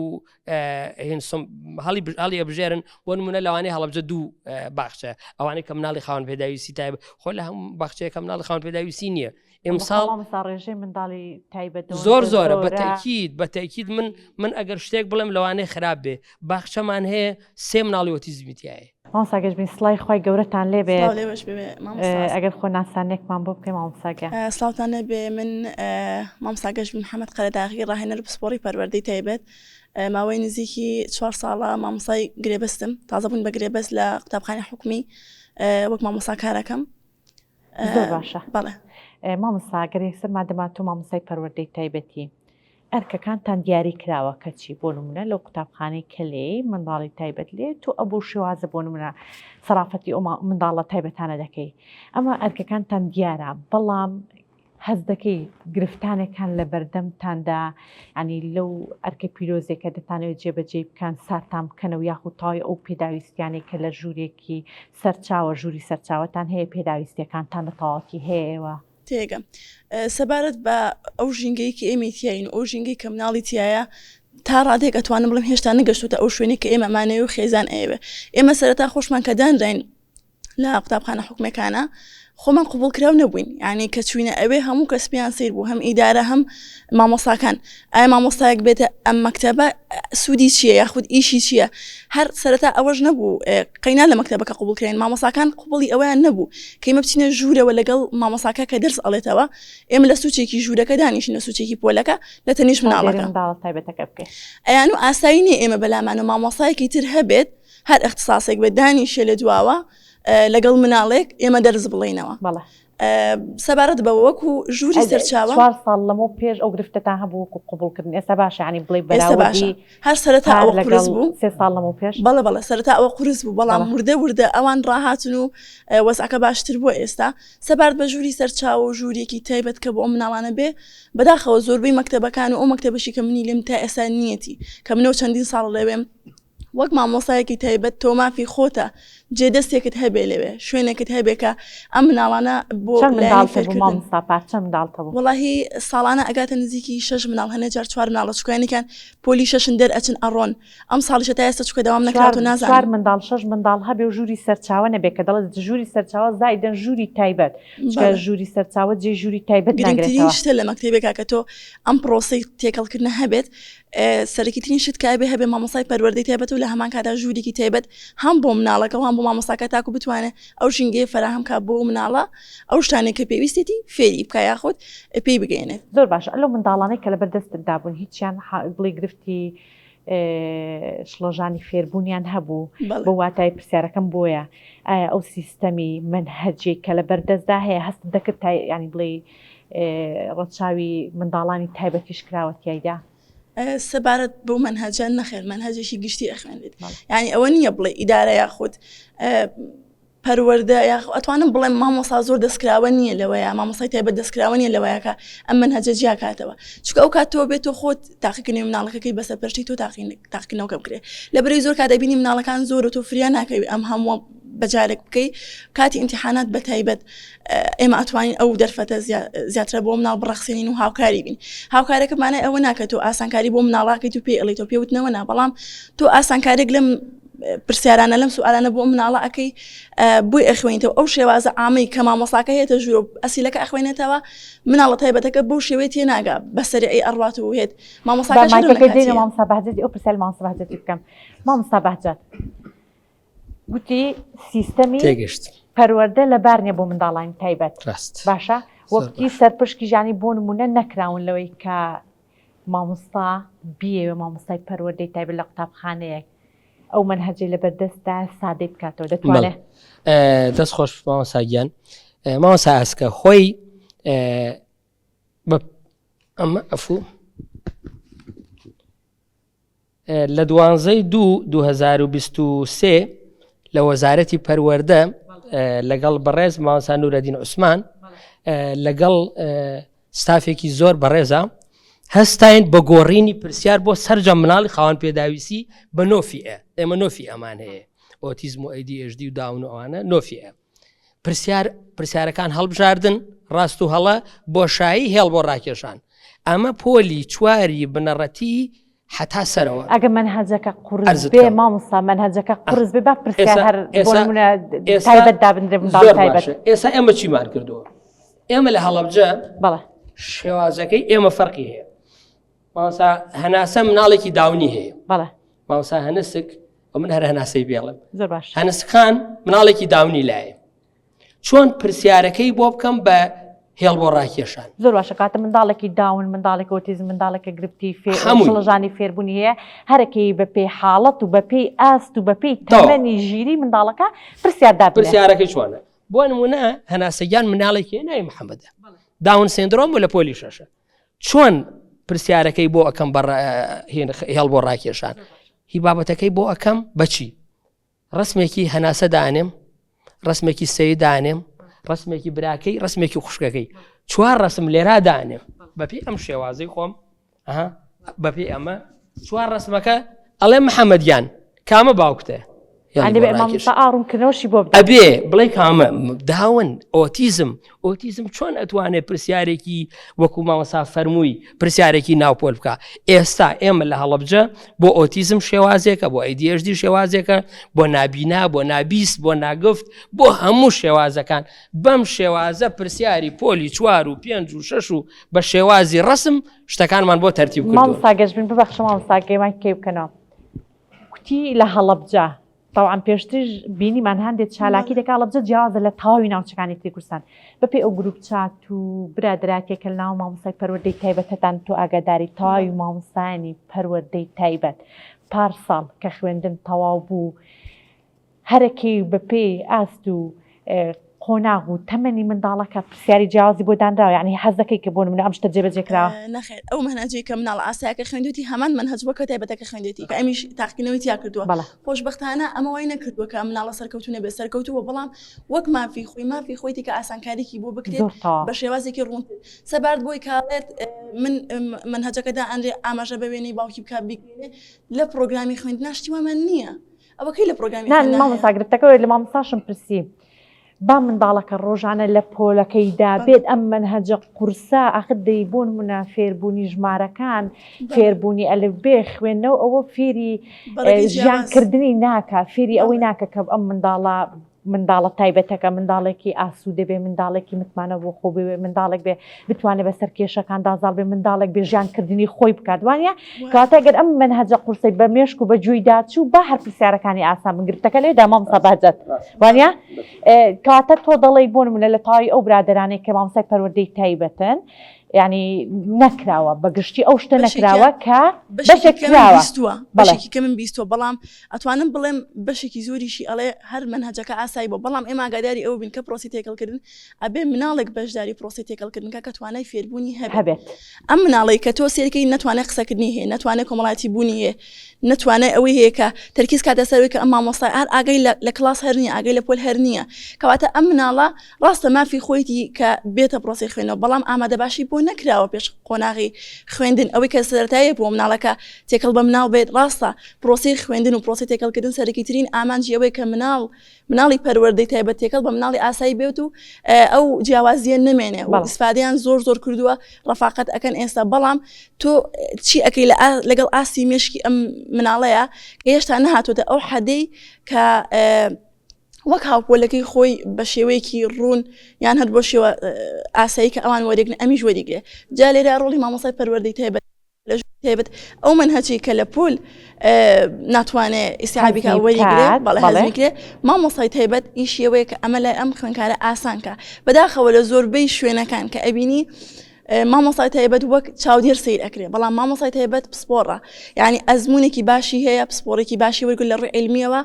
هەڵی هەڵی ئەبژێرن بۆ نمونە لەوانەیە هەڵەبجە دوو باخچە ئەوانەی کە مناڵی خاوەن پێداویستی تایبەت خۆ لە هەموو باخچەیە کە مناڵی خاوەن پێداویستی نییە ئمساڵ ڕێژەی منداڵی تایبەت زۆر زۆرە بەتەکیید بەتەکیید من من ئەگەر شتێک بڵێم لەوانەیە خراپ بێ باخچەمان هەیە سێ مناڵی ئۆتیزمی تایە. مامۆستا گەشبین سڵای خوای گەورەتان لێ بێت ئەگەر خۆ ناسانێکمان بۆ بکەی مامۆستا گیان. سڵاوتان لێ بێ من مامۆستا گەشبین محەمەد قەرەداغی ڕاهێنەر پسپۆڕی پەروەردەی تایبەت ماوەی نزیکی چوار ساڵە مامۆستای گرێبەستم تازە بوون بە گرێبەست لە قوتابخانەی حکومی وەک مامۆستا کارەکەم زۆر باشە بەڵێ مامۆستا گەر یەکسەر مادەما تۆ مامۆستای پەروەردەی تایبەتی ئەرکەکانتان دیاری کراوە کە چی بۆ نمونە لەو قوتابخانەی کە لێی منداڵی تایبەت لێ تۆ ئەبوو شێوازە بۆ نمونە سەرافەتی ئەو منداڵە تایبەتانە دەکەی ئەمە ئەرکەکانتان دیارە بەڵام هەست دەکەی گرفتانێکان لە بەردەمتاندا ینی لەو ئەرکە پیرۆزێکە دەتانەوێت جێبەجێی بکەن ساردتان بکەنەوە یاخود تەواوی ئەو پێداویستیانەی کە لە ژوورێکی سەرچاوە ژووری سەرچاوەتان هەیە پێداویستیەکانتان بە تەواوەتی هەیە ئێوە؟ تێگەم سەبارەت بە ئەو ژینگەی کە ئێمەی تیاین و ئەو ژینگەی کە مناڵی تیایە تا ڕادەیەک ئەتوانم بڵێم هێشتا نەگەشتووتە ئەو شوێنەی کە ئێمە ئەمانەوێ و خێزان ئەیەوێ ئێمە سەرەتا خۆشمان کە دانراین لە قوتابخانە حکومەکانە خۆمان قوبڵکراو نەبووین یعنی کە چوینە ئەوێ هەموو کەس پێیان سیر بوو هەم ئیدارە هەم مامۆساکان ئایا مامۆستایەک بێتە ئەم مەکتەبە سوودی چییە یاخود ئیشی چییە هەر سەرەتا ئەوەش نەبوو قەینا لە مەکتەبەکە قوبڵکرێن مامۆساکان قوبڵی ئەویان نەبوو کەیمە بچینە ژوورەوە لەگەڵ مامۆساکە کە دەرس ئەڵێتەوە ئێمە لە سوچێکی ژوورەکە دانیشین لە سوچێکی پۆلەکە لە تەنیش مناڵەکە تایبەتەکە بکەین ئەیان و ئاسایی نییە ئێمە بەلامانە مامۆسایەکی تر هەبێت هەر ئیختساسێک بێت دانیشێ لە دواوە لەگەڵ مناڵێک ئێمە دەرس بڵێینەوە سەبارەت بەوە وەکو ژووری سەرچاوە چوار ساڵ لەمەو پێش ئەو گرفتەتان هەبوو وەکو قبوڵکردن ئێستا باشە یانی بڵێ بەراوردی هەر سەرەتا ئەوە قورس بوو سێ ساڵ لەمەو پێش بەڵێ بەڵێ سەرەتا ئەوە قورس بوو بەڵام وردە وردە ئەوان ڕاهاتن و وەزعەکە باشتر بووە ئێستا سەبارەت بە ژووری سەرچاوە و ژوورێکی تایبەت کە بۆ ئەو مناڵانە بێ بەداخەوە زۆربەی مەکتەبەکان و ئەو مەکتەبەشی کە منی لێم تا ئێستا نییەتی کە منەوە چەندین ساڵ لەوێم وەک مامۆستایەکی تایبەت تۆ مافی خۆتە جێ دەستێکت هەبێ لەوێ شوێنێکت هەبێ کە ئەم مناڵانە بۆ چەند لایەنی منداڵ هەبوو فێرکردن مامۆستا پار چەند منداڵت هەبوو؟ وەڵاهی ساڵانە ئەگاتە نزیکی شەش مناڵ هەنێ جار چوار مناڵە چونکە هەنێکیان پۆلی شەشن دەرئەچن ئەڕۆن ئەم ساڵیشە تا ئێستا چونکە دەوام چوار نەکراوەتەوە چوار نازانم منداڵ شەش منداڵ هەبێ و ژووری سەرچاوە نەبێ کە دەڵێت ژووری سەرچاوە زائیدەن ژووری تایبەت چونکە بەڵێ ژووری سەرچاوە جێی ژووری تایبەت گرنگترین ناگرێتەوە. شتە لە مەکتەبێکا کە تۆ ئەم پرۆسەی تێکەڵکردنە هەبێت سەرەکیترین شت کە ئەبێ هەبێ مامۆستای پەروەردەی تایبەت و لە هەمان کاتا ژوورێکی تایبەت هەم بۆ مناڵەکە و هەم بۆ مامۆستاکە تاکو بتوانێت ئەو ژینگەیە فەراهەم کا بۆ مناڵە ئەو شتانەی کە پێویستێتی فێری بکا یاخود پێی بگەیەنێت. زۆر باشە لەو منداڵانەی کە لەبەر دەستتدا بوون هیچیان بڵێی گرفتی شڵەژانی فێربوونیان هەبوو؟ بەڵێ. بە واتای پرسیارەکەم بۆیە ئایا ئەو سیستەمی مەنهەجەی کە لەبەر دەستدا هەیە هەستت دەکرد تا یانی بڵێی ڕەچاوی منداڵانی تایبەتیش کراوە تیایدا؟ سەبارەت بەو مەنهەجە نەخێر مەنهەجێکی گشتی ئەخوێنرێت یعنی ئەوە نییە بڵێ ئیدارە یاخود پەروەردە یاخ ئەتوانم بڵێم مامۆسا زۆر دەستکراوە نییە لەوەیە مامۆسای تایبەت دەستکراوە نییە لەوەیەکە ئەم مەنهەجە جیاکاتەوە چونکە ئەو کات تۆ بێت تۆ خۆت تاقیکردنەوەی مناڵەکەکەی بەسەرپەرشتی تۆ تاقیکردنەوەکە بکرێت لە بەرەی زۆر کات دەبینی مناڵەکان زۆر و تۆ فریا ناکەوی ئەم هەمووە بەجارێک بکەی کاتی ئیمتیحانات بە تایبەت ئێمە ئەتوانین ئەو دەرفەتە زیاترە بۆ مناڵ بڕەخسێنین و هاوکاری بین هاوکارەکە مانای ئەوە ناکە تۆ ئاسانکاری بۆ مناڵاکەیت و پێی ئەڵێی تۆ پێوتنەوە نا بەڵام تۆ ئاسانکارێک لەم پرسیارانە لەم سوالانە بۆ مناڵە ئەەکەی بۆی ئەخوێنیتەوە ئەو شێوازە ئامەی کە مامۆساکە هێتە ژوورۆ ئەسیلەکە ئەخوێنێتەوە مناڵە تایبەتەکە بەو شێوەیە تێناگا بە سەریعی ئەڕوات و هێت مامۆساکە مامۆستا بەهجەتی ئەو پرسیار مامۆستا بەهجەتی بکەم مامۆستا بەهجەت گوتی سیستەمی تێگەشت پەروەردە لەبار نیە بۆ منداڵانی تایبەت ڕاست باشە وەکی سەرپشکی ژانی بۆ نمونە نەکراون لەوەی کە مامۆستا بیەوێ مامۆستای پەروەردەی تایبەت لە قوتابخانەیەک ئەو مەنهەجەی لەبەردەستدا سادەی بکاتەوە دەتوانێت دەست خۆش مامۆستا گیان مامۆستا ئاسکە خۆی بە ئەمە ئەفو لە دوانزەی دوو 2023 لە وەزارەتی پەروەردە. لەگەڵ بەڕێز مامۆستا نورەدین عوسمان لەگەڵ ستافێکی زۆر بەڕێزە هەستاین بە گۆڕینی پرسیار بۆ سەرجەم مناڵی خاوەن پێداویستی بە نۆفی ئە ئێمە نۆفی ئەمان هەیە ئۆتیزم و ADHD و داون و ئەوانە نۆفی ئە پرسیار پرسیارەکان هەڵبژاردن ڕاست و هەڵە بۆشایی هێڵ بۆ ڕاکێشان ئەمە پۆلی چواری بنەڕەتی هەتا سەرەوە. ئەگەر مەنهەجەکە قورس بێ مامۆستا مەنهەجەکە قورس بێ با پرسیار هەر بۆ نمونە تایبەت دابنرێ منداڵ تایبەت. ئێستا ئێمە چیمان کردووە؟ ئێمە لە هەڵەبجە بەڵێ شێوازەکەی ئێمە فەرقی هەیە. مامۆستا هەناسە مناڵێکی داونی هەیە. بەڵێ مامۆستا هەنسک و من هەر هەناسەی بێڵم. زۆر باش. هەنسکخان مناڵێکی داونی لایە. چۆن پرسیارەکەی بۆ بکەم بە هێڵ بۆ ڕاکێشان. زۆر باشە کاتە منداڵێکی داون منداڵێک ئۆتیزم منداڵێکە گرفتی شڵەژانی فێربوونی هەیە هەرەکەی بەپێی حاڵەت و بەپێی ئاست و بەپێی تەمەنی ژیری منداڵەکە پرسیار دابنێ. پرسیارەکەی چۆنە؟ بۆ نمونە هەناسەگیان مناڵێکی هەیە ناوی محەممەدە داون سیندرۆم و لە پۆلی شەشە چۆن پرسیارەکەی بۆ ئەەکەم بە هێڵ بۆ ڕاکێشان هی بابەتەکەی بۆ ئەەکەم بەچی ڕسمێکی هەناسە دانێم ڕسمێکی سەی دانێم ڕسمێکی براکەی ڕسمێکی خوشکەکەی چوار ڕسم لێرا دانێم بەپی ئەم شێوازەی خۆم بەپی ئەمە چوار ڕسمەکە ئەڵێ محەممەدیان کامە باوکتە ئاڕوونکردنەوەشی بۆ ئەبێ بڵێ کامە داون ئۆتیزم ئۆتیزم چۆن ئەتوانێت پرسیارێکی وەکو مامۆستا فەرمووی پرسیارێکی ناوپۆل بکە ئێستا ئێمە لە هەڵەبجە بۆ ئۆتیزم شێوازێکە بۆ ADHD شێوازێکە بۆ نابینا بۆ نابیست بۆ ناگفت بۆ هەموو شێوازەکان بەم شێوازە پرسیاری پۆلی چوار و پێنج و شەش و بە شێوازی ڕسم شتەکانمان بۆ تەرتیب کردووە. مامۆستا گەشبین ببەخشە مامۆستا گەیمان کەی بکەنەوە کوتی لە هەڵەبجە تەوعەن پێشتریش بینیمان هەندێک چالاکی دەکا هەڵەبجە جیاوازە لە تەواوی ناوچەکانی تری کوردستان بەپێی ئەو گروپ چات و برادەراتیە کە لەناو مامۆستای پەروەردەی تایبەتەتان تۆ ئاگاداری تەواوی مامۆستایانی پەروەردەی تایبەت پارساڵ کە خوێندن تەواو بوو هەرەکەی بەپێی ئاست و قۆناغ و تەمەنی منداڵەکە پرسیاری جیاوازی بۆ دانراوە یانی حەز دەکەی کە بۆ نمونە ئەم شتە جێبەجێ کراوە؟ نەخێر ئەو مەنهەجەی کە مناڵ ئاسایەکە خوێندوێتی هەمان مەنهەج بووە کە تایبەتەکە خوێندوێتی کە ئەمیش تاقیکردنەوەی تیا کردووە بەڵێ. خۆشبەختانە ئەمە وای نەکردووە کە ئەم مناڵە سەرکەوتوو نەبێت سەرکەوتوو بووە بەڵام وەک مافی خۆی مافی خۆیتی کە ئاسانکاریی بۆ بکرێت زۆر تەواو. بە شێوازێکی ڕوونتر سەبارەت بۆی کە ئەڵێت من مەنهەجەکە دائەنرێ ئاماژە بە وێنەی باوکی بکات بیگرێ لە پڕۆگرامی خوێندنا شتی وامان نییە ئەوە کەی لە پڕۆگرامی نا خوێندنا هەیە؟ مامۆستا گرفتەکە لە مامۆستاشم پرسی با منداڵەکە ڕۆژانە لە پۆلەکەیدا بێت ئەم مەنهەجە قورسە ئاخر دەی بۆ نمونە فێربوونی ژمارەکان فێربوونی ئەلف بێ خوێندنەوە ئەوە فێری ژیان کردنی ناکا فێری ئەوەی ناکە کە ئەم منداڵە منداڵە تایبەتەکە منداڵێکی ئاسوودە بێ منداڵێکی متمانە بۆ خۆ بێ منداڵێک بێ بتوانێت بەسەر کێشەکاندا زاڵ بێ منداڵێک بێ ژیان کردنی خۆی بکات وانە کەواتە گەر ئەم مەنهەجە قورسەی بە مێشک و بە گوێی داچوو با هەر پرسیارەکانی ئاسان بن گرفتەکە لێدا مامۆستا بەهجەت وانە کەواتە تۆ دەڵێی بۆ نمونە لە تەواوی ئەو برادەرانەی کە مامۆستای پەروەردەی تایبەتن یعنی نەکراوە بە گشتی ئەو شتە نەکراوە کە بەشێک کراوە بەشێکی کە من بیستوە بەڵام ئەتوانم بڵێم بەشێکی زۆریشی ئەڵێ هەر مەنهەجەکە ئاسایی بووە بەڵام ئێمە ئاگاداری ئەوە بین کە پرۆسی تێکەڵکردن ئەبێ مناڵێک بەشداری پرۆسی تێکەڵکردن کە کە توانای فێربوونی هەبێت ئەم مناڵەی کە تۆ سێرکەی نەتوانێت قسەکردنی هەیە نەتوانێت کۆمەڵاتی بوونی هەیە نەتوانێت ئەوەی هەیە کە تەرکیز کاتە سەروی کە ئەم مامۆستای هەر ئاگای لە کلاس هەر نییە ئاگای لە پۆل هەر نییە کەواتە ئەم مناڵە ڕاستە مافی خۆیتی کە بێتە پرۆسی خوێنەوە بەڵام ئامادەباشی بۆ نەکراوە پێش قۆناغی خوێندن ئەوەی کە سەرەتایە بۆ مناڵەکە تێکەڵ بە مناڵ بێت ڕاستە پرۆسی خوێندن و پرۆسی تێکەڵکردن سەرەکیترین ئامانجی ئەوەیە کە مناڵ مناڵی پەروەردەی تایبەت تێکەڵ بە مناڵی ئاسایی بێت و ئەو جیاوازیە نەمێنێ و ئیسفادەیان زۆر زۆر کردووە ڕەفاقەت ئەکەن ئێستا بەڵام تۆ چی ئەەکەی لە لەگەڵ ئاستی مێشکی ئەم مناڵەیە کە هێشتا نەهاتۆتە ئەو حەدەی کە وەک هاوپۆلەکەی خۆی بە شێوەیەکی ڕوون یان هەر بۆ شێوە ئاسایی کە ئەوان وەریگرن ئەمیش وەریگرێ جا لێرە ڕۆڵی مامۆستای پەروەردەی تایبەت لە تایبەت ئەو مەنهەجی کە لە پۆل ناتوانێ ئیسیعابی کە وەریگرێ بەڵێ هەزمی کرێ مامۆستای تایبەت ئیشی ئەوەیە کە ئەمە لای ئەم خوێندکارە ئاسان کە بەداخەوە لە زۆربەی شوێنەکان کە ئەبینی مامۆستای تایبەت وەک چاودێر سیر ئەکرێ بەڵام مامۆستای تایبەت پسپۆڕە یعنی ئەزمونێکی باشی هەیە پسپۆڕێکی باشی وەرگر لە ڕووی عیلمیەوە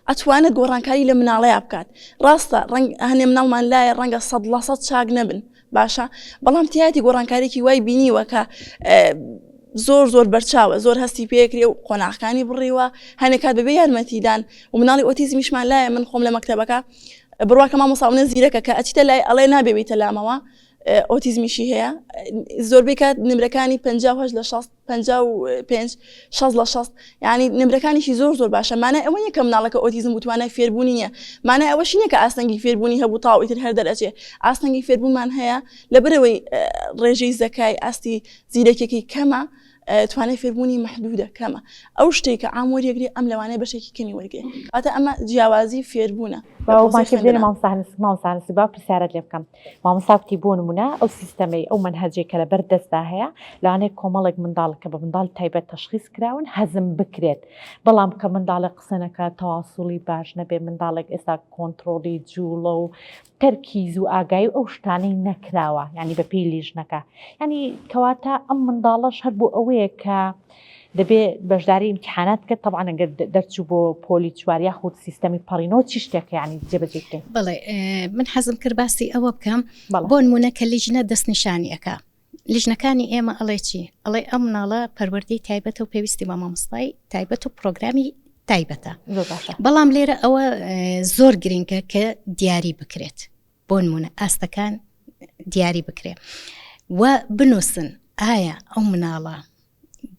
ئەتوانێت گۆڕانکاری لە مناڵەیە بکات ڕاستە ڕەنگ هەنێ مناڵمان لایە ڕەنگە 100% چاک نەبن باشە بەڵام تیایەتی گۆڕانکاریی وای بینیوە کە زۆر زۆر بەرچاوە زۆر هەستی پێکرێ و قۆناغەکانی بڕیوە هەنێک کات بەبێ یارمەتیدان و مناڵی ئۆتیزمیشمان لایە من خۆم لە مەکتەبەکە. بڕواکە مامۆستا ئەونە زیرەکە کە ئەچیتە لای ئەڵێ نابێ بیتە لامەوە ئۆتیزمیشی هەیە زۆربەی کات نمرەکانی 58 لە 60 55 60 لە 60 یعنی نمرەکانیشی زۆر زۆر باشە مانای ئەوە نییە کە مناڵەکە ئۆتیزم و توانای فێربوونی نییە مانای ئەوەش نییە کە ئاستەنگی فێربوونی هەبوو تاو ئیتر هەر دەرئەچێ ئاستەنگی فێربوونمان هەیە لەبەرەوەی ڕێژەی زەکای ئاستی زیرەکیەکەی کەمە توانای فێربوونی مەحدودە کەمە ئەو شتێک کە عام وەریەگرێ ئەم لەوانەیە بەشێکی کەمی وەرگێ واتە ئەمە جیاوازی فێربوونە مامۆستا با پرسیارت لێ بکەم مامۆستا وتی بۆ نمونە ئەو سیستەمەی ئەو مەنهەجەی کە لەبەر دەستدا هەیە لەوانەیە کۆمەڵێک منداڵ کە بە منداڵ تایبەت تەشخیص کراون هەزم بکرێت بەڵام کە منداڵێک قسە نەکات تەواسوڵی باش نەبێ منداڵێک ئێستا کۆنتڕۆڵی جوڵە و تەرکیز و ئاگایی و ئەو شتانەی نەکراوە یعنی بە پێی لیژنەکە یعنی کەواتە ئەم منداڵەش هەر بۆ ئەوەیە کە دەبێ بەشداری ئیمتیحانات بکات تەبعەن ئەگەر دەرچوو بۆ پۆلی چوار یاخود سیستەمی پەڕینەوە چی شتێکە یعنی جێبەجێ بکەین؟ بەڵێ من حەزم کرد باسی ئەوە بکەم بۆ نمونە کە لیژنە دەستنیشانی ئەکا لیژنەکانی ئێمە ئەڵێ چی ئەڵێ ئەم مناڵە پەروەردەی تایبەتە و پێویستی بە مامۆستای تایبەت و پرۆگرامی تایبەتە بەڵام لێرە ئەوە زۆر گرنگە کە دیاری بکرێت بۆ نمونە ئاستەکان دیاری بکرێ و بنووسن ئایا ئەو مناڵە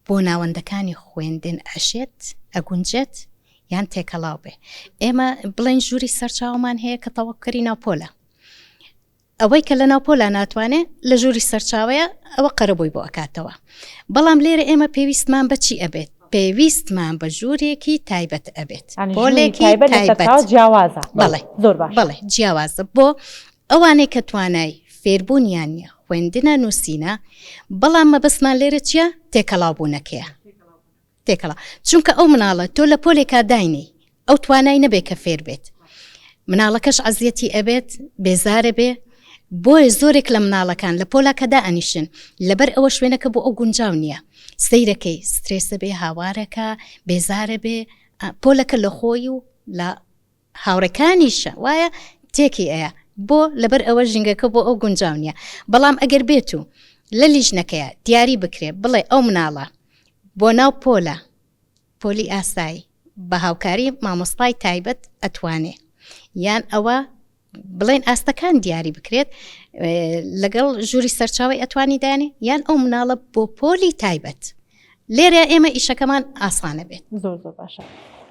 بۆ ناوەندەکانی خوێندن ئەشێت ئەگونجێت یان تێکەڵاو بێ ئێمە بڵێن ژووری سەرچاومان هەیە کە تەواوکەری ناوپۆلە ئەوەی کە لە ناو پۆلا ناتوانێ لە ژووری سەرچاوەیە ئەوە قەرەبووی بۆ ئەکاتەوە بەڵام لێرە ئێمە پێویستمان بە چی ئەبێت پێویستمان بە ژوورێکی تایبەت ئەبێت پۆلێکی تایبەت جیاوازە بەڵێ زۆر باش بەڵێ جیاوازە بۆ ئەوانەی کە توانای فێربوونیان نییە خوێندنە نووسینە بەڵام مەبەستمان لێرە چییە تێکەڵاو بوونەکەیە تێکەڵا چونکە ئەو مناڵە تۆ لە پۆلێکا داینێی ئەو توانای نەبێ کە فێر بێت مناڵەکەش عەزیەتی ئەبێت بێزارە بێ بۆیە زۆرێک لە مناڵەکان لە پۆلا کە دائەنیشن لەبەر ئەوە شوێنەکە بۆ ئەو گونجاو نییە سەیرەکەی سترێسە بێ هاوارەکە بێزارە بێ پۆلەکە لە خۆی و لە هاوڕێکانیشە وایە تێکی ئەیە بۆ لەبەر ئەوە ژینگەکە بۆ ئەو گونجاو نییە بەڵام ئەگەر بێت و لە لیژنەکەیە دیاری بکرێ بڵێ ئەو مناڵە بۆ ناو پۆلە پۆلی ئاسایی بە هاوکاری مامۆستای تایبەت ئەتوانێ یان ئەوە بڵێن ئاستەکان دیاری بکرێت لەگەڵ ژووری سەرچاوی ئەتوانی دانێ یان ئەو مناڵە بۆ پۆلی تایبەت لێرە ئێمە ئیشەکەمان ئاسانە بێت. زۆر زۆر باشە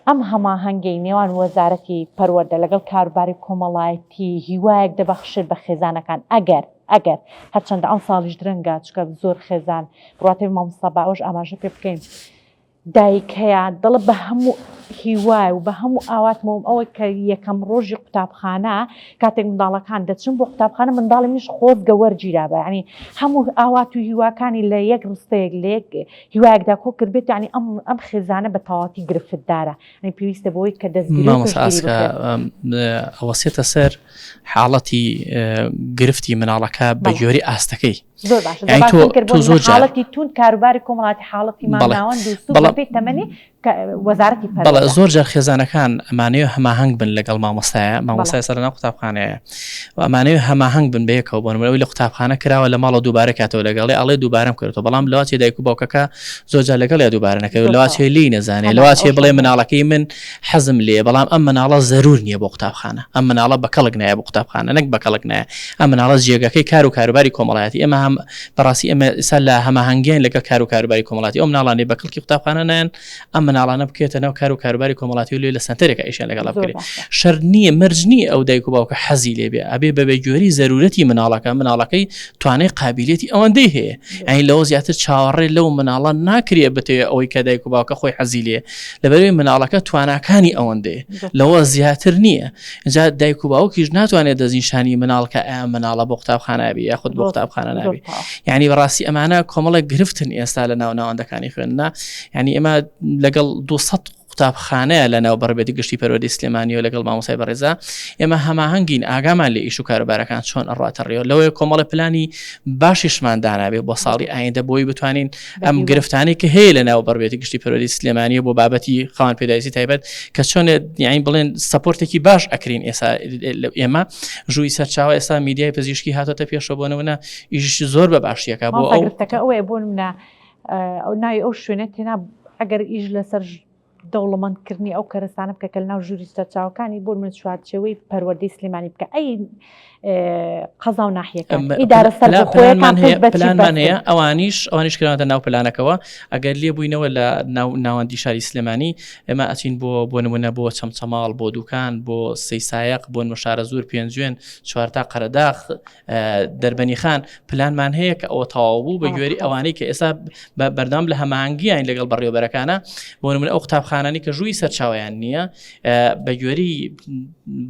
ئەم هەماهەنگەی نێوان وەزارەتی پەروەردە لەگەڵ کاروباری کۆمەڵایەتی هیوایەک دەبەخشێت بە خێزانەکان ئەگەر ئەگەر هەرچەندە ئەم ساڵیش درەنگە چکە زۆر خێزان بڕاتێ مامۆستا باوەش ئاماژە پێ بکەین دایک هەیە دەڵێ بە هەموو هیوای و بە هەموو ئاواتمەوەم ئەوەی کە یەکەم ڕۆژی قوتابخانە کاتێک منداڵەکان دەچن بۆ قوتابخانە منداڵی منیش خۆزگە وەرگیرابا یعنی هەموو ئاوات و هیواکانی لە یەک ڕستەیەک لە یەک هیوایەکدا کۆ کردبێت یعنی ئەم ئەم خێزانە بە تەواوەتی گرفتدارە یعنی پێویستە بۆی کە دەستگیری و مامۆستا پشتگیری ئاسکا بکرێت. ئەوەسێتە سەر حاڵەتی گرفتی مناڵەکە بە بەڵێ. گوێرەی ئاستەکەی زۆر باشە یعنی زۆر تۆ باشم کرد تۆ بۆ زۆر جار حاڵەتی توند کاروباری کۆمەڵاتی حاڵەتی بەڵێ مامناوەند و سوک بەڵام بەپێی تەمەنی وەزارەتی بەڵێ پەروەردە. زۆر جار خێزانەکان ئەمانەوێ هەماهەنگ بن لەگەڵ مامۆستایە بەڵێ. مامۆستای سەر لەناو قوتابخانەیە و ئەمانەوێ هەماهەنگ بن بەیەکەوە بۆ نمونە ئەوی لە قوتابخانە کراوە لە ماڵەوە دووبارە کاتەوە لەگەڵێ ئەڵێ دووبارەم کردەوە بەڵام لەواچێ دایک و باوکەکە زۆر جار لەگەڵیا دووبارە نەکەوێت زۆر لەواچێ تەواو. لێی نەزانێ هەمان لەواچێ ئەو بڵێ شتە. مناڵەکەی من حەزم لێیە بەڵام ئەم مناڵە زەرور نییە بۆ قوتابخانە ئەم مناڵە بە کەڵک نایە بۆ قوتابخانە نەک بە کەڵک نایە ئەم مناڵە جێگەکەی کار و کاروباری کۆمەڵایەتی ئێمە هەم بەڕاستی ئێمە ئێستا لە هەماهەنگیین لەگەڵ کار و کاروباری کۆمەڵاتی ئەو مناڵانەی بە کەڵکی قوتابخانە نایەن ئەم مناڵانە بکرێتە ناو کار و کاروباری کۆمەڵاتی و لێ لە سەنتەرێکا ئیشیان لەگەڵا زۆر بکرێ باشە. شەرت نییە مەرج نییە ئەو دایک و باوکە حەزی لێ بێ ئەبێ بە بەگوێرەی زەرورەتی مناڵەکە مناڵەکەی توانای قابیلیەتی ئەوەندەی هەیە یانی لەوە زیاتر چاوەڕێ لەو مناڵە ناکرێ بتەوێ ئەوەی کە دایک و باوکە خۆی حەزی لێ لەبەرەوەی مناڵەکە تواناکانی ئەوەندەیە لەوە زیاتر نییە جا دایک و باوکیش ناتوانێت دەستنیشانی مناڵ کە ئایا مناڵە بۆ قوتابخانە بی یاخود بۆ قوتابخانە نابی یعنی بەڕاستی ئەمانە کۆمەڵێک گرفتن ئێستا لە ناو ناوەندەکانی خوێندنا یعنی ئێمە لەگەڵ 200 قوتابخانەیە لە ناو بەڕێوەبەرێتی گشتی پەروەردەی سلێمانی و لەگەڵ مامۆستای بەڕێزا ئێمە هەماهەنگین ئاگامان لە ئیش و کاروبارەکان چۆن ئەڕاتە ڕێوە لەوەیە کۆمەڵە پلانی باشیشمان دانابێ بۆ ساڵی ئایندە بۆی بتوانین ئەم گرفتانەی کە هەیە لە ناو بەڕێوەبەرێتی گشتی پەروەردەی سلێمانی بۆ بابەتی خاوەن پێداویستی تایبەت کە چۆن یانی بڵێن support ێکی باش ئەکرین ئێستا ئێمە ژووی سەرچاوە ئێستا میدیای پزیشکی هاتۆتە پێشەوە بۆ نمونە ئیش زۆر بە باشیەکە بۆ ئەو گرفتەکە ئەوەیە بۆ نمونە ئەو ناوی ئەو شوێنە تێنا ئەگەر ئیش لەسەر. دەوڵەمەندکردنی ئەو کەرەسانە بکە کە لەناو ژووری سەرچاوەکانی بۆ من چوارچێوەی پەروەردەی سلێمانی بکە ئەی قەزا و ناحیەکان ئیدارە سەربەخۆیەکان پلانمان هەیە پلانمان هەیە ئەوانیش ئەوانیش کراوەتە ناو پلانەکەوە ئەگەر لێ بووینەوە لە ناو ناوەندی شاری سلێمانی ئێمە ئەچین بۆ بۆ نمونە بۆ چەمچەماڵ بۆ دوکان بۆ سەیسایەق بۆ شارە زۆر پێنجوێن چوارتا قەرەداخ دەربەنیخان پلانمان هەیە کە ئەوە تەواو بوو بە گوێری ئەوانەی کە ئێستا بە بەردەوام لە هەماهەنگیین لەگەڵ بەڕێوەبەرەکانە بۆ نمونە ئەو قوتابخانانی کە ژووی سەرچاویان نییە بە گوێری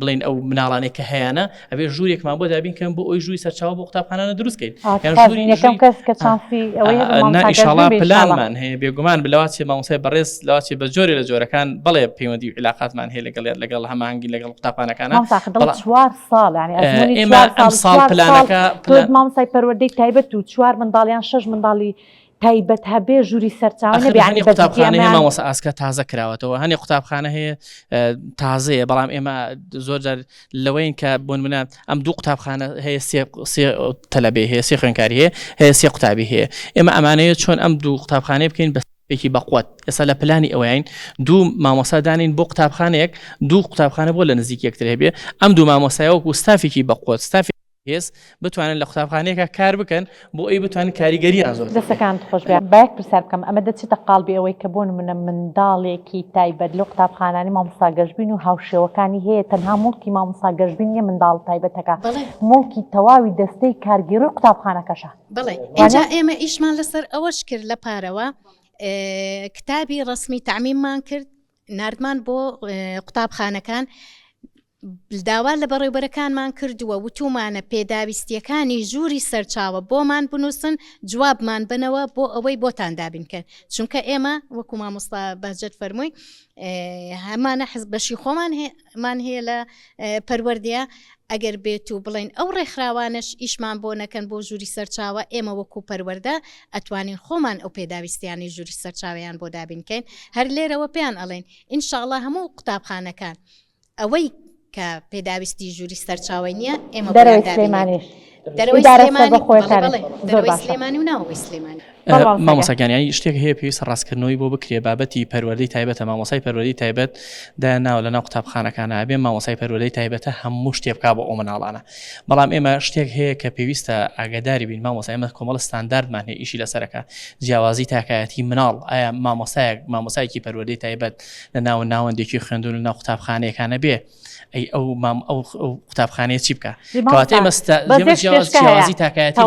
بڵین ئەو مناڵانێک کە هەیەە ئەبێ ژوورێکمان بۆ دابین کەم بۆ ئەوی ژووی سەرچاوە بۆ قوتابخانانە دروستکەین یەکەم کەس کە چانسی ئیشاڵا پلانمان هەیە بێگومان بلەوا چێ مامۆسای بەڕێز لەوا چێ بە جۆرێ لە جۆرەکان بەڵێ پەیوەندی و عیلاقاتمان هەیە لەگەڵ لەگەڵ هەماهەنگی لەگەڵ قوتابخانەکانە چوار ساڵ یانی ئەزموونی ئێمە ئەم ساڵ پلانەکە مامۆستای پەروەردەی تایبەت و چوار منداڵیان شەش منداڵی تایبەت هەبێ ژووری سەرچاوە نەبێ یانی بە قوتابخانە هەیە مامۆستا ئاسکە تازە کراوەتەوە هەنێ قوتابخانە هەیە تازەیە بەڵام ئێمە زۆر جار لەوەین کە بۆن منە ئەم دوو قوتابخانە هەیە سێ سێ تەلەبەی هەیە سێ خوێنکاری هەیە هەیە سێ قوتابی هەیە ئێمە ئەمانەیە چۆن ئەم دوو قوتابخانەیە بکەین بە ێکی بەقوت ئێستا لە پلانی ئەوەین دوو مامۆسا دانین بۆ قوتابخانەیەک دوو قوتابخانە بۆ لە نزیک یەکتر هەبێ ئەم دوو مامۆسایە وەکو ستافێکی بەقوت ستافی هێز بتوانن لە قوتابخانەیەکا کار بکەن بۆ ئەوی بتوانن کاریگەریان زۆر دەستەکانت خۆش بێ با یەک پرسیار بکەم ئەمە دەچێتە قاڵبی ئەوەی کە بۆ نمونە منداڵێکی تایبەت لەو قوتابخانانەی مامۆستا گەشبین و هاوشێوەکانی هەیە تەنها موڵکی مامۆستا گەشبین نیە منداڵ تایبەتەکە موڵکی تەواوی دەستەی کارگێڕی قوتابخانەکەشە. بەڵێ ئینجا ئێمە ئیشمان لەسەر ئەوەش کرد لە پارەوە کتابی ڕسمی تەعمیممان کرد ناردمان بۆ قوتابخانەکان داوا لە بەڕێوبەرەکانمان کردووە وتومانە پێداویستیەکانی ژووری سەرچاوە بۆمان بنووسن جوابمان بنەوە بۆ ئەوەی بۆتان دابینکەن چونکە ئێمە وەکو مامۆستا بەهجەت فەرمووی هەمانە حز بەشی خۆمان مان هەیە لە پەروەردەیە ئەگەر بێت و بڵێن ئەو ڕێکخراوانەش ئیشمان بۆ نەکەن بۆ ژووری سەرچاوە ئێمە وەکو پەروەردە ئەتوانین خۆمان ئەو پێداویستیانەی ژووری سەرچاوەیان بۆ دابین کەین هەر لێرەوە پێیان ئەڵێن ئینشاڵڵا هەموو قوتابخانەکان ئەوەی کە پێداویستی ژووری سەرچاوەی نییە ئێمە دەرەوەی سلێمانیش دەرەوەی سلێمانی بەڵێ دەرەوەی سلێمانی و ناوەوەی سلێمانی. مامۆستا گیان یانی شتێک هەیە پێویستە ڕاستکردنەوەی بۆ بکرێ بابەتی پەروەردەی تایبەتە مامۆسای پەروەردەی تایبەت دایان ناوە لەناو قوتابخانەکانە ئەبێ مامۆسای پەروەردەی تایبەتە هەموو شتێ بکا بۆ ئەو مناڵانە بەڵام ئێمە شتێک هەیە کە پێویستە ئاگاداری بین مامۆستا ئێمە کۆمەڵە ستانداردمان هەیە ئیشی لەسەرەکە جیاوازی تاکایەتی مناڵ ئایا مامۆسایەک مامۆسایەکی پەروەردەی تایبەت لە ناو ناوەندێکی خوێندون لە ناو قوتابخانەیەکانە بێ ئەی ئەو مام ئەو قوتابخانەیە چی بکە کەواتە ئێمە جیاوازی تاکایەتی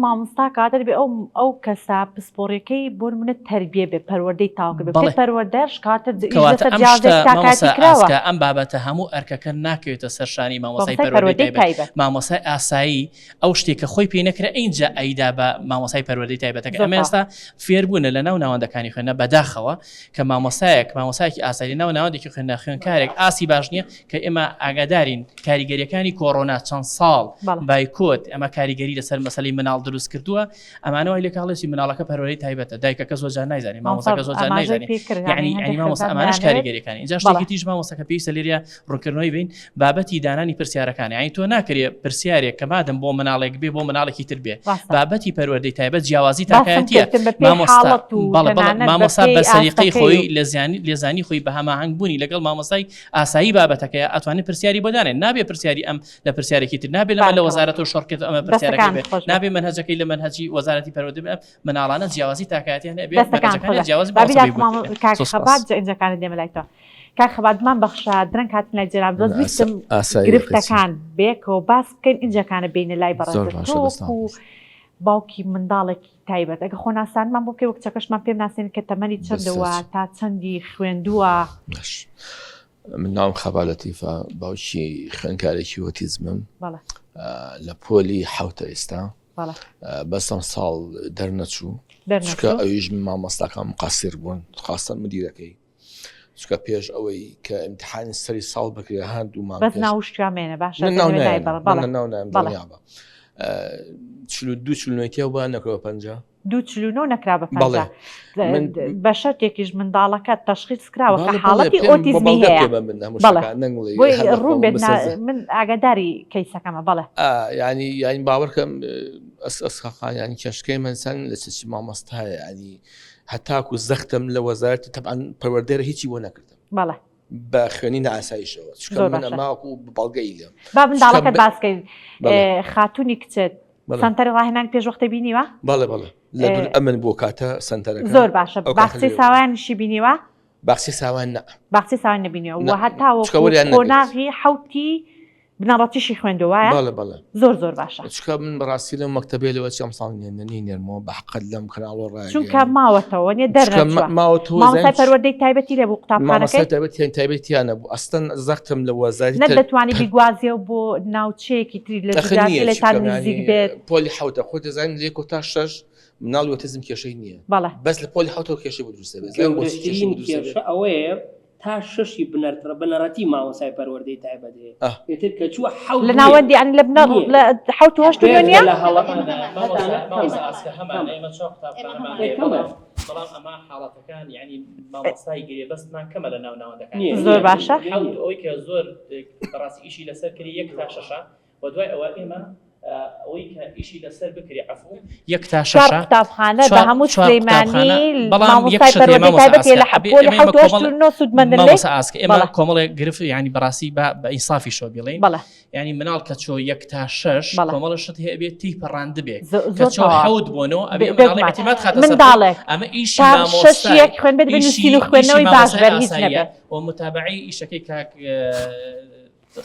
مامۆستا کاتە بێ ئەو ئەو کەسە پسپۆڕیەکەی بۆ منە تربیە بێ پەروەردەی تاکە بێ پەروەردەش کاتە ئەم بابەتە هەموو ئەرکەکە ناکەوێتە سەر شانی مامۆسای پەروەردەی تایبەت مامۆسای ئاسایی ئەو شتێک کە خۆی پێی نەکرا ئینجا ئەیدا بە مامۆسای پەروەردەی تایبەتەکە ئەمە ئێستا فێربوونە لە ناو ناوەندەکانی خوێندنە بەداخەوە کە مامۆسایەک مامۆسایەکی ئاسایی لە ناو ناوەندێکی خوێندنە خوێندکارێک ئاستی باش نییە کە ئێمە ئاگادارین کاریگەریەکانی کۆرۆنا چەند ساڵ بایکۆت ئەمە کاریگەری لەسەر مەسەلەی مناڵ دروست کردووە ئەمانە وای لێکاڵێسی مناڵەکە پەروەردەی تایبەتە دایکەکە زۆر جار نایزانێ مامۆستاکە زۆر جار نایزانێ یعنی یعنی مامۆستا ئەمانەش کاریگەریەکانی اینجا شتێکی تیش مامۆستاکە پێویستە لێرە ڕوونکردنەوەی بین بابەتی دانانی پرسیارەکان یعنی تۆ ناکرێ پرسیارێک کە مادەم بۆ مناڵێک بێ بۆ مناڵێکی تر بێ بابەتی پەروەردەی تایبەت جیاوازی تاکایەتیە مامۆستا بەڵێ بەڵێ مامۆستا بە سەلیقەی خۆی لە زیانی لێزانی خۆی بە هەماهەنگ بوونی لەگەڵ مامۆستای ئاسایی بابەتەکەیە ئەتوانێت پرسیاری بۆ دانێن نابێ پرسیاری ئەم لە پرسیارێکی تر نابێ لەمە لە وەزارەتەوە شەڕکرد ئەمە پرسیارەکەی بێ نابێ مەنهەجەکەی لە مەنهەجی وەزارەتی پەروەردە بێ مناڵانە جیاوازی تاکایەتیان هەبێ مەنهەجەکانیان جیاواز بێ کاک خەبات جا ئینجاکانت دێمە لای تۆ کاک خەبات بمان بەخشە درەنگ هاتن لای جەناب دۆست ویستم گرفتەکان بێکەوە باس بکەین ئینجاکانە بینە لای بەڕێز تۆ باوکی منداڵێکی تایبەت ئەگە خۆناسانمان بۆ بکەی وەک کچەکەشمان پێم ناسێن کە تەمەنی چەندەوە تا چەندی خوێندووە من ناوم خەبات لەتیفە باوکی خوێندکارێکی ئۆتیزمم لە پۆلی حوتە ئێستا بەسەم ساڵ دەرنەچوو چکە ئەویش مامۆستاکان مقاسر بوون خاستە مدیرەکەی چکە پێش ئەوەی کە امتحانی سەری ساڵ بکرێ هەند دوو مانگ بەس ناوشتیامێنە باشە ناو 42 49 بە نەکرەوە پ دوو 49 نەکرا بە پەنجا بە شەرتێکیش منداڵەکە تەشخیص کراوە کە حاڵەتی ئۆتیزمی هەیە ڕوون بێت من ئاگاداری کەیسەکەمە بەڵێ ینی یانی باوەڕکەم ئەسخان ینی کێشکەی منسان لە چی مامۆستایە ینی. هەتاکو زەختم لە وەزارەتی تەبعەن پەروەردەیە هیچی بۆ نەکردم. بەڵێ. بە خوێنی نائاساییشەوە چونکە زۆر من باشە. ئەمە وەکو بەڵگەی لێم. با منداڵەکەت چونکە باس کەین. بەڵێ. خاتوونی کچت بەڵێ. سەنتەری ڕاهێنانی پێشوەختەی بینیوە؟ بەڵێ بەڵێ لە دوور ئەمن بۆ کاتە سەنتەرەکە زۆر باشە ئەو کاتە باخچەی لەوێ بوو. ساوایانیشی بینیوە؟ باخچەی ساوایان نا. باخچەی ساوایان نەبینیوە نا. و هەتاوەکو چونکە وەریان نەگرت. قۆناغی حەوتی بنەڕەتیشی خوێندووە وایە؟ بەڵێ بەڵێ. زۆر زۆر باشە. چونکە من بەڕاستی لەم مەکتەبەی لەوە چی ئەمساڵ نینێرمەوە بە حەقت لەم کەناڵەوە ڕایەگەیەنم. چونکە ماوەتەوە نیە چونکە دەرنەچووە. ماوەتەوە مامۆستای زانیم پەروەردەی تایبەتی لێ بوو قوتابخانەکەی؟ مامۆستای تایبەتیان تایبەتیان نەبوو ئەسڵەن زەختم لە وەزاری نەت تر دەتوانی بیگوازیەوە بۆ ناوچەیەکی تری لە ئەخر جوگرافی نییە چی لێتان بکەم نزیک یانی بێت؟ پۆلی حەوتە خۆت دەزانی لە یەک تا شەش مناڵی ئۆتیزم کێشەی نییە بەڵێ. بەس لە پۆلی حەوتەوە کێشەی بۆ دروست دەبێت زانیم بۆچی کێشەی گەورەترین بۆ دروست دەبێت کێشە ئەوەیە تا شەشی بنەرتڕ بنەڕەتی مامۆستای پەروەردەی تایبەت هەیە ئاه. ئیتر کە چووە حەوت لە نییە. ناوەندی یانی لە بنەڕ نییە. لە حەوت و هەشت و نۆ بێجگە نییە؟ لە هەڵە مامۆستا هەتانە مامۆستا کەمە ئاسکە هەمانە کەمە. ئێمە چوار قوتابخانەمان ئێ هەیە کەمە. بەڵام بەڵام ئەمە حاڵەتەکان یعنی مامۆستای گرێبەستمان کەمە لە ناو ناوەندەکان نییە زۆر نییە باشە. حەوت نییە. ئەوەی کە زۆر بەڕاستی ئیشی لەسەر کری یەک تا شەشە و دوای ئەوە ئێمە ئەوەی کە ئیشی لەسەر بکرێ عەفو یەک تا چوار شەشە قوتابخانە بە چوار هەموو چوار قوتابخانە سلێمانی بەڵام یەک مامۆستای شت هەیە پەروەردەی مامۆستا تایبەت هەیە ئاسکە لە ئەبێ پۆلی ئێمە حەوت و هەشت کۆمەڵ و نۆ سوودمەندن لێی مامۆستا ئاسکە ئێمە بەڵێ کۆمەڵێک گرفت یعنی بەڕاستی بە بە ئینسافیشەوە بیڵێین بەڵێ یعنی مناڵ کە چۆ یەک تا شەش بەڵێ کۆمەڵە شت هەیە ئەبێ تێی پەڕاندبێ زۆ- کە زۆر چۆ تەواو حەوت بۆ نۆ ئەبێ بێ- ئەم مناڵی بێگومان اعتماد خاتە سەر خۆی منداڵێک ئەمە ئیشی تا شەش مامۆستای یەک خوێن بێت بە ئیشی نووسین و ئیشی خوێندنەوەی باش مامۆستای بەر هیچ ئاساییە نەبێت و متابعەی ئیشەکەی کاک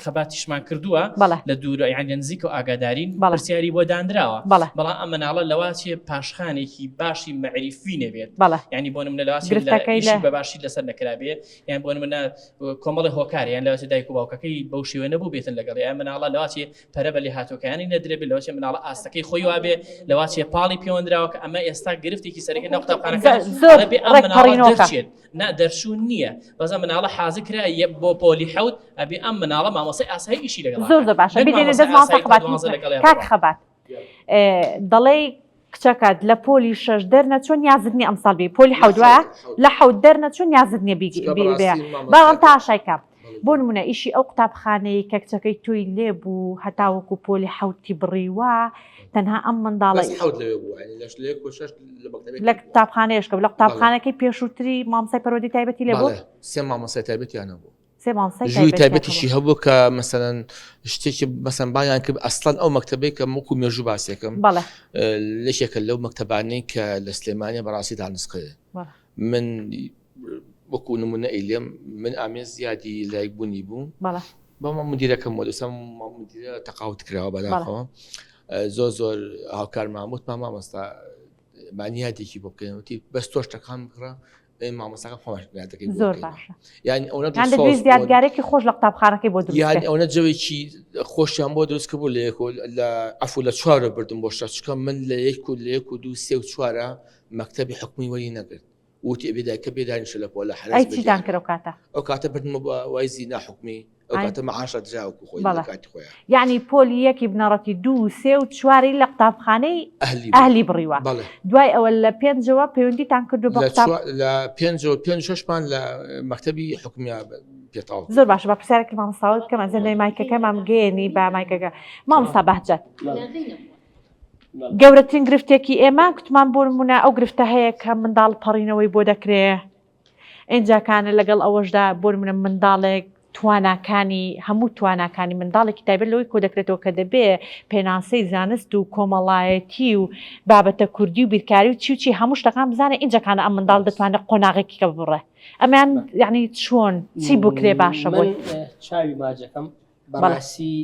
خەباتیشمان کردووە لە دوور یان لە نزیک و ئاگادارین پرسیاری بۆ دانراوە بەڵام ئەم مناڵە لەوا چێ پاشخانێکی باشی مەعریفی نەبێت ینی بۆ منە لەوا بە باشی لەسەر نەکرابێ یان بۆ منە کۆمەڵی هۆکار یان لەواچێ دایک و باوکەکەی بەو شێوە نەبوو بێتن لەگەڵ یان مناڵە لەواچێ پەرە بە لێهاتوەکانی نەدرێ بێت لەوەچێ مناڵە ئاستەکەی خۆی وابێ لەواچێ پاڵی پێوەندراوە کە ئەمە ئێستا گرفتێکی سەرەکی ناو قوتابخانەکان زۆر ئەبێ ئەم ڕێک مناڵە پەڕینەوەکە. دەرچێت نا دەرچوون نییە بەس ئەم مناڵە حازر کرا یە بۆ پۆلی حەوت ئەبێ ئەم مناڵە مامۆستای ئاسایی ئیشی لەگەڵا زۆر بکات زۆر باشە نەک بیدەینە مامۆستای دەست مامۆستا ئاسایی تا خەبات دوانزە لەگەڵیا کاک بڕوا. خەبات دەڵێی کچەکەت لە پۆلی شەش دەرنەچووە نیازت نییە ئەمساڵ بێی پۆلی حەوت وایە لە حەوت دەرنەچووە نیازت نییە بی- چونکە بی- بێ بەڕاستی مامۆستا بەڵام تاشای کە بەڵێ بۆ نمونە ئیشی ئەو قوتابخانەیە کە کچەکەی تۆی لێ بوو هەتاوەکو پۆلی حەوتی بڕیوە تەنها ئەم منداڵە بەس حەوت لەوێ بوو یعنی لەش لە یەک و شەش لە مەکتەبێک لە بوو. قوتابخانەیەش کە لە قوتابخانەکەی پێشووتری مامۆستای پەروەردەی تایبەتی لێ بوو بەڵێ سێ مامۆستای تایبەتیان هەبوو سێ مامۆستای ژووری تایبەتیان تایبەتیشی هەبوو هەبوو کە مەسەلەن شتێکی مەسەن بانیان کرد ئەسڵەن ئەو مەکتەبەی کە وەکو مێژوو باسێکم بەڵێ یەکێکە لەو مەکتەبانەی کە لە سلێمانیە بەڕاستی دانسقەیە بەڵێ من وەکو نمونە ئەیلێم من ئامێز زیادی لایک بوونی بوو بەڵێ بەڵام مدیرەکەم وە لەسەر مدیرە تەقاوت کراوە بەداخەوە زۆر زۆر هاوکارمان وتمان مامۆستا بانیادێکی بۆ بکەین وتی بەس تۆ شتەکان بکڕە مامۆستاکە خۆمان یادەکەی بۆ زۆر بکەین. باشە یعنی ئەوەنە یان دڵسۆز دەتویست بوون. یادگارێکی خۆش لە قوتابخانەکەی بۆ دروست یعنی بکەی ئەوەنە جەوێکی خۆشیان بۆ دروست کردبوو لە یەک و لە عەفو لە چوارە بردم بۆ شەش چونکە من لە یەک و لە یەک و دوو سێ و چوارە مەکتەبی حکومی وەری نەگرت وتی ئەبێ دایکە بێ دانیشە لە پۆلە حەرەس ئەی چیتان بەجێ کرد ئەو کاتە؟ ئەو کاتە بردمە بۆ وایزی ناحکومی ئەو ئای. کاتە مەعاشە درا وەکو خۆی لە بەڵێ. کاتی خۆیان یعنی پۆلی یەکی بنەڕەتی دوو و سێ و چواری لە قوتابخانەی ئەهلی بوو. ئەهلی بڕیوە بەڵێ دوای ئەوە لە پێنجەوە پەیوەندیتان کردو بە لە قوتاب چوار لە پێنجەوە پێنج و شەشمان لە مەکتەبی حکومیە پێ تەواو زۆر باشە با پرسیارێکی مامۆستاوە بکەم ئەزێ لە مایکەکەمان بگەیەنی بە مایکەکە مامۆستا بەهجەت گەورەترین گرفتێکی ئێمە کوتمان بۆ نمونە ئەو گرفتە هەیە کە منداڵ پەڕینەوەی بۆ دەکرێ ئینجاکانە لەگەڵ ئەوەشدا بۆ نمونە منداڵێک تواناکانی هەموو تواناکانی منداڵێکی تایبەت لەوەی کۆ دەکرێتەوە کە دەبێ پێناسەی زانست و کۆمەڵایەتی و بابەتە کوردی و بیرکاری و چی و چی هەموو شتەکان بزانێ ئینجاکانە ئەم منداڵ دەتوانێت قۆناغێکی کە ببڕێ ئەمیان یعنی چۆن چی بکرێ باشە بۆی من چاوی ماجەکەم بەڕاستی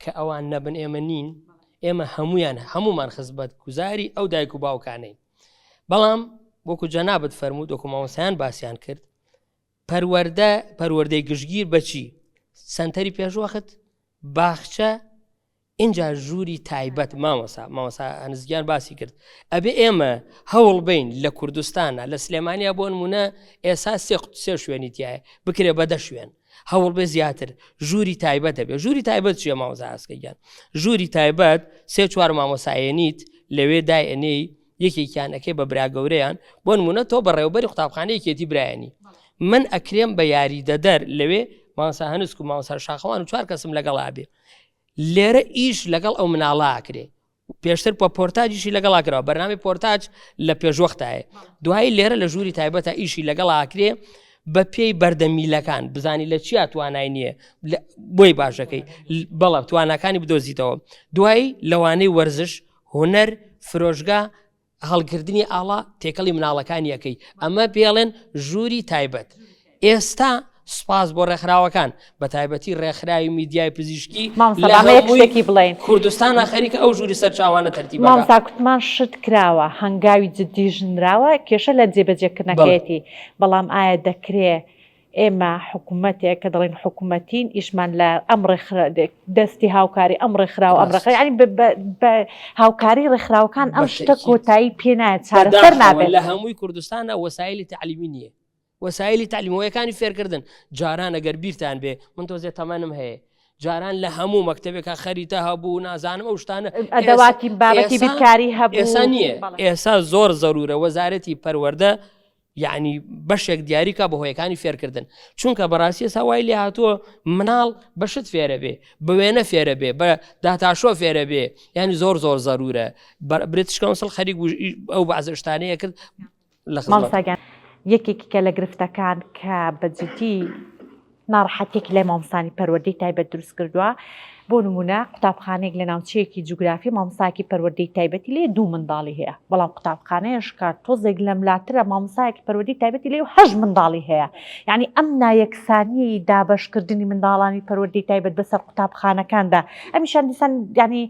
کە ئەوان نەبن ئێمە نین ئێمە هەمویان هەمومان خزبەت گوزاری ئەو دایک و باوکانەین بەڵام وەکو جەنابەت فەرموو دۆکو مامۆستایان باسییان کرد پەروەردە پەروەردەی گشتگیر بەچی سنتەری پێشوەخت باخچە اینجا ژووری تایبەت مامۆسا مامۆسا هەنزگیان باسی کرد ئەبێ ئێمە هەوڵ بین لە کوردستانە لە سلێمانیا بۆ نمونە ئێسا سێ سێ شوێنی تایە بکرێ بە دە شوێن هەوڵ بێ زیاتر ژووری تایبەت هەبێ ژووری تایبەت چیە مامۆستا ئاسکە گیان ژووری تایبەت سێ چوار مامۆسایەنیت لەوێ دای ئەنێی یەکێکیان ئەکەی بە برا گەورەیان بۆ نمونە تۆ بەڕێوبەری قوتابخانەیەکێتی برایانی من ئەکرێم بە یاریدەدەر لەوێ مامۆستا هەنسک و مامۆستا شاخەوان و چوار کەسم لەگەڵا بێ لێرە ئیش لەگەڵ ئەو مناڵە ئەکرێ. پێشتر پە پۆرتاجیشی لەگەڵا کراوە بەرنامی پۆرتاج لە پێشوەختایە دوایی لێرە لە ژووری تایبەتە ئیشی لەگەڵ ئاکرێ بە پێی بەردەمیلەکان بزانی لە چیا توانای نییە بۆی باشەکەی بەڵە تواناکانی بدۆزیتەوە دوایی لەوانەی وەرزش هونەر فرۆشگا هەڵگردنی ئاڵا تێکەڵی مناڵەکانی ئەکەی ئەمە پێڵێن ژووری تایبەت ئێستا سوپاس بۆ ڕێکخراوەکان بە تایبەتی ڕێکخراوی میدیای پزیشکی مامۆستا بڵێن کوردستانە خەریکە ئەو ژووری سەرچاوانە تەرتیب مامۆستا کوتمان شت کراوە هەنگاوی جدی ژنراوە کێشە لە جێبەجێکردنەکەیەتی بەڵام ئایا دەکرێ ئێمە حکومەتێک کە دەڵێن حکومەتین ئیشمان لە ئەم ڕێکخرا دەستی هاوکاری ئەم ڕێکخراو ئەم ڕێکخرا یعنی بە هاوکاری ڕێکخراوەکان ئەم شتە کۆتایی پێ نایەت چارەسەر نابێت. لە هەمووی کوردستانە وەسایلی تەعلیمی نییە وەسایلی تەعلیمەوەیەکانی فێرکردن جاران ئەگەر بیرتان بێ من تۆزێ تەمەنم هەیە جاران لە هەموو مەکتەبێکا خەریتە هەبوو نازانم ئەو شتانە ئەدەواتی بابەتی بیرکاری هەبوو ئێسا نییە ئێسا زۆر زەرورە وەزارەتی پەروەردە یەعنی بەشێک دیاری کا بە هۆیەکانی فێرکردن چونکە بەڕاستی ئێستا وای لێ هاتووە مناڵ بە شت فێرە بێ بە وێنە فێرە بێ بە داتاشۆ فێرە بێ یعنی زۆر زۆر زەرورە British Council خەریک ئەو بەعزە شتانەیە کرد لە خزمەت یەکێکی کە لە گرفتەکان کە بە جدی ناڕەحەتیەکی لای مامۆستانی پەروەردەی تایبەت دروست کردووە، بۆ نموونە قوتابخانەیەک لە ناوچەیەکی جوگرافی مامۆستایەکی پەروەردەی تایبەتی لێ دوو منداڵی هەیە، بەڵام قوتابخانەیەش کە تۆزێک لەملاترە مامۆستایەکی پەروەردەی تایبەتی لێ و هەشت منداڵی هەیە. یانی ئەم نایەکسانیی دابەشکردنی منداڵانی پەروەردەی تایبەت بەسەر قوتابخانەکاندا ئەمیشان دیسان یانی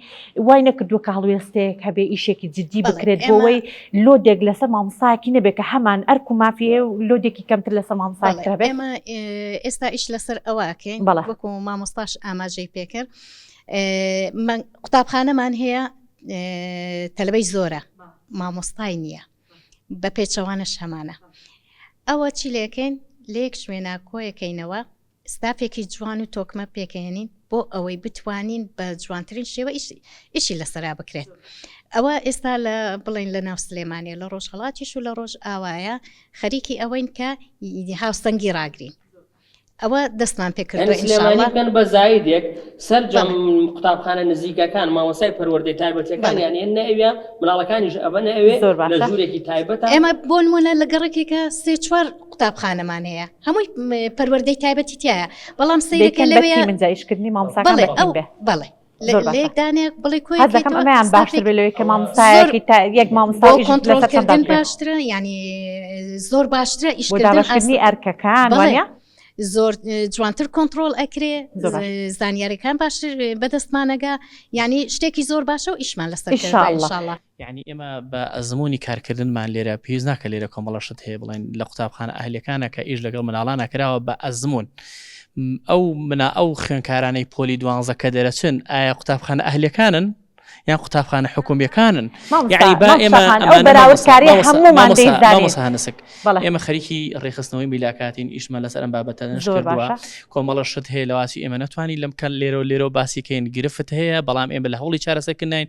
وای نەکردووە کە هەڵوێستەیەک هەبێ ئیشێکی جدی بکرێت بۆ ئەوەی load ێک لەسەر مامۆستایەکی نەبێت کە هەمان ئەرک و مافی هەیە و load ێکی کەمتر لەسەر مامۆستایەک تر هەبێت. ئێمە ئێستا ئیش لەسەر ئەوە ئەکەین وەکو مامۆستاش ئاماژەی پێکرد قوتابخانەمان هەیە تەلەبەی زۆرە مامۆستای نییە بە پێچەوانەش هەمانە ئەوە چی لەکەین لە یەک شوێنا کۆیەکەینەوە ستافێکی جوان و تۆکمە پێکهێنین بۆ ئەوەی بتوانین بە جوانترین شێوە ئیشی لەسەرا بکرێت. ئەوە ئێستا لە بڵێن لە ناو سلێمانیە لە ڕۆژهەڵاتیش و لە ڕۆژ ئاوایە خەریکی ئەوەین کە هاوسەنگی ڕاگرین. ئەوە دەستمان پێکردووە یعنی سلێمانی بکەن بە زایدێک سەرجەم قوتابخانە نزیکەکان مامۆستای پەروەردەی تایبەتەکان یان هێننە ئەوێ مناڵەکانیش ئەبەنە ئەوێ زۆر باشە. لە ژوورێکی تایبەتە ئێمە بۆ نمونە لە گەڕەکێکە سێ چوار قوتابخانەمان هەیە هەمووی پەروەردەی تایبەتی تایە بەڵام سەیرەکە دەیکەن بە لەوێ تیم ئینجا ئیشکردنی مامۆستاکان بەڵێ بە ئەو تیم بێ بەڵێ زۆر باشە. لێکدانێک بڵێ کۆی حەز دەکەم کەیتەوە ئەمەیان باشتر ستافێک بێ لەوەی کە زۆر مامۆستایەکی تا یەک مامۆستا بۆ ئیش لەسەر کۆنترۆڵکردن چەندان بکرێ باشترە یعنی زۆر باشترە بۆ ئیشکردن دابەشکردنی ئاس ئەرکەکان بەڵێ وانە؟ زۆر جوانتر کۆنتڕۆڵ ئەکرێ زۆر باش. زانیاریەکان باشتر بەدەستمانەگا یعنی شتێکی زۆر باشە و ئیشمان لەسەر إن شاء کردوە الله. ان شاء الله. یەعنی ئێمە بە ئەزموونی کارکردنمان لێرە پێویست ناکە لێرە کۆمەڵە شت هەیە بڵێن لە قوتابخانە ئەهلیەکانە کە ئیش لەگەڵ مناڵانە کراوە بە ئەزموون ئەو منا ئەو خوێنکارانەی پۆلی دوانزە کە دەرەچن ئایا قوتابخانە ئەهلیەکانن یان قوتابخانە حکومیەکانن یعنی با ئێمە هەنسک ئێمە خەریکی ڕێخستنەوەی میلاکاتین ئیشمان لەسەر ئەم بابەتە نشکردووە کۆمەڵە شت هەیە لەواسی ئێمە نەتوانی لەم کە لێرە و لێرە باسیکەین گرفت هەیە بەڵام ئێمە لە هەوڵی چارەسەرکردین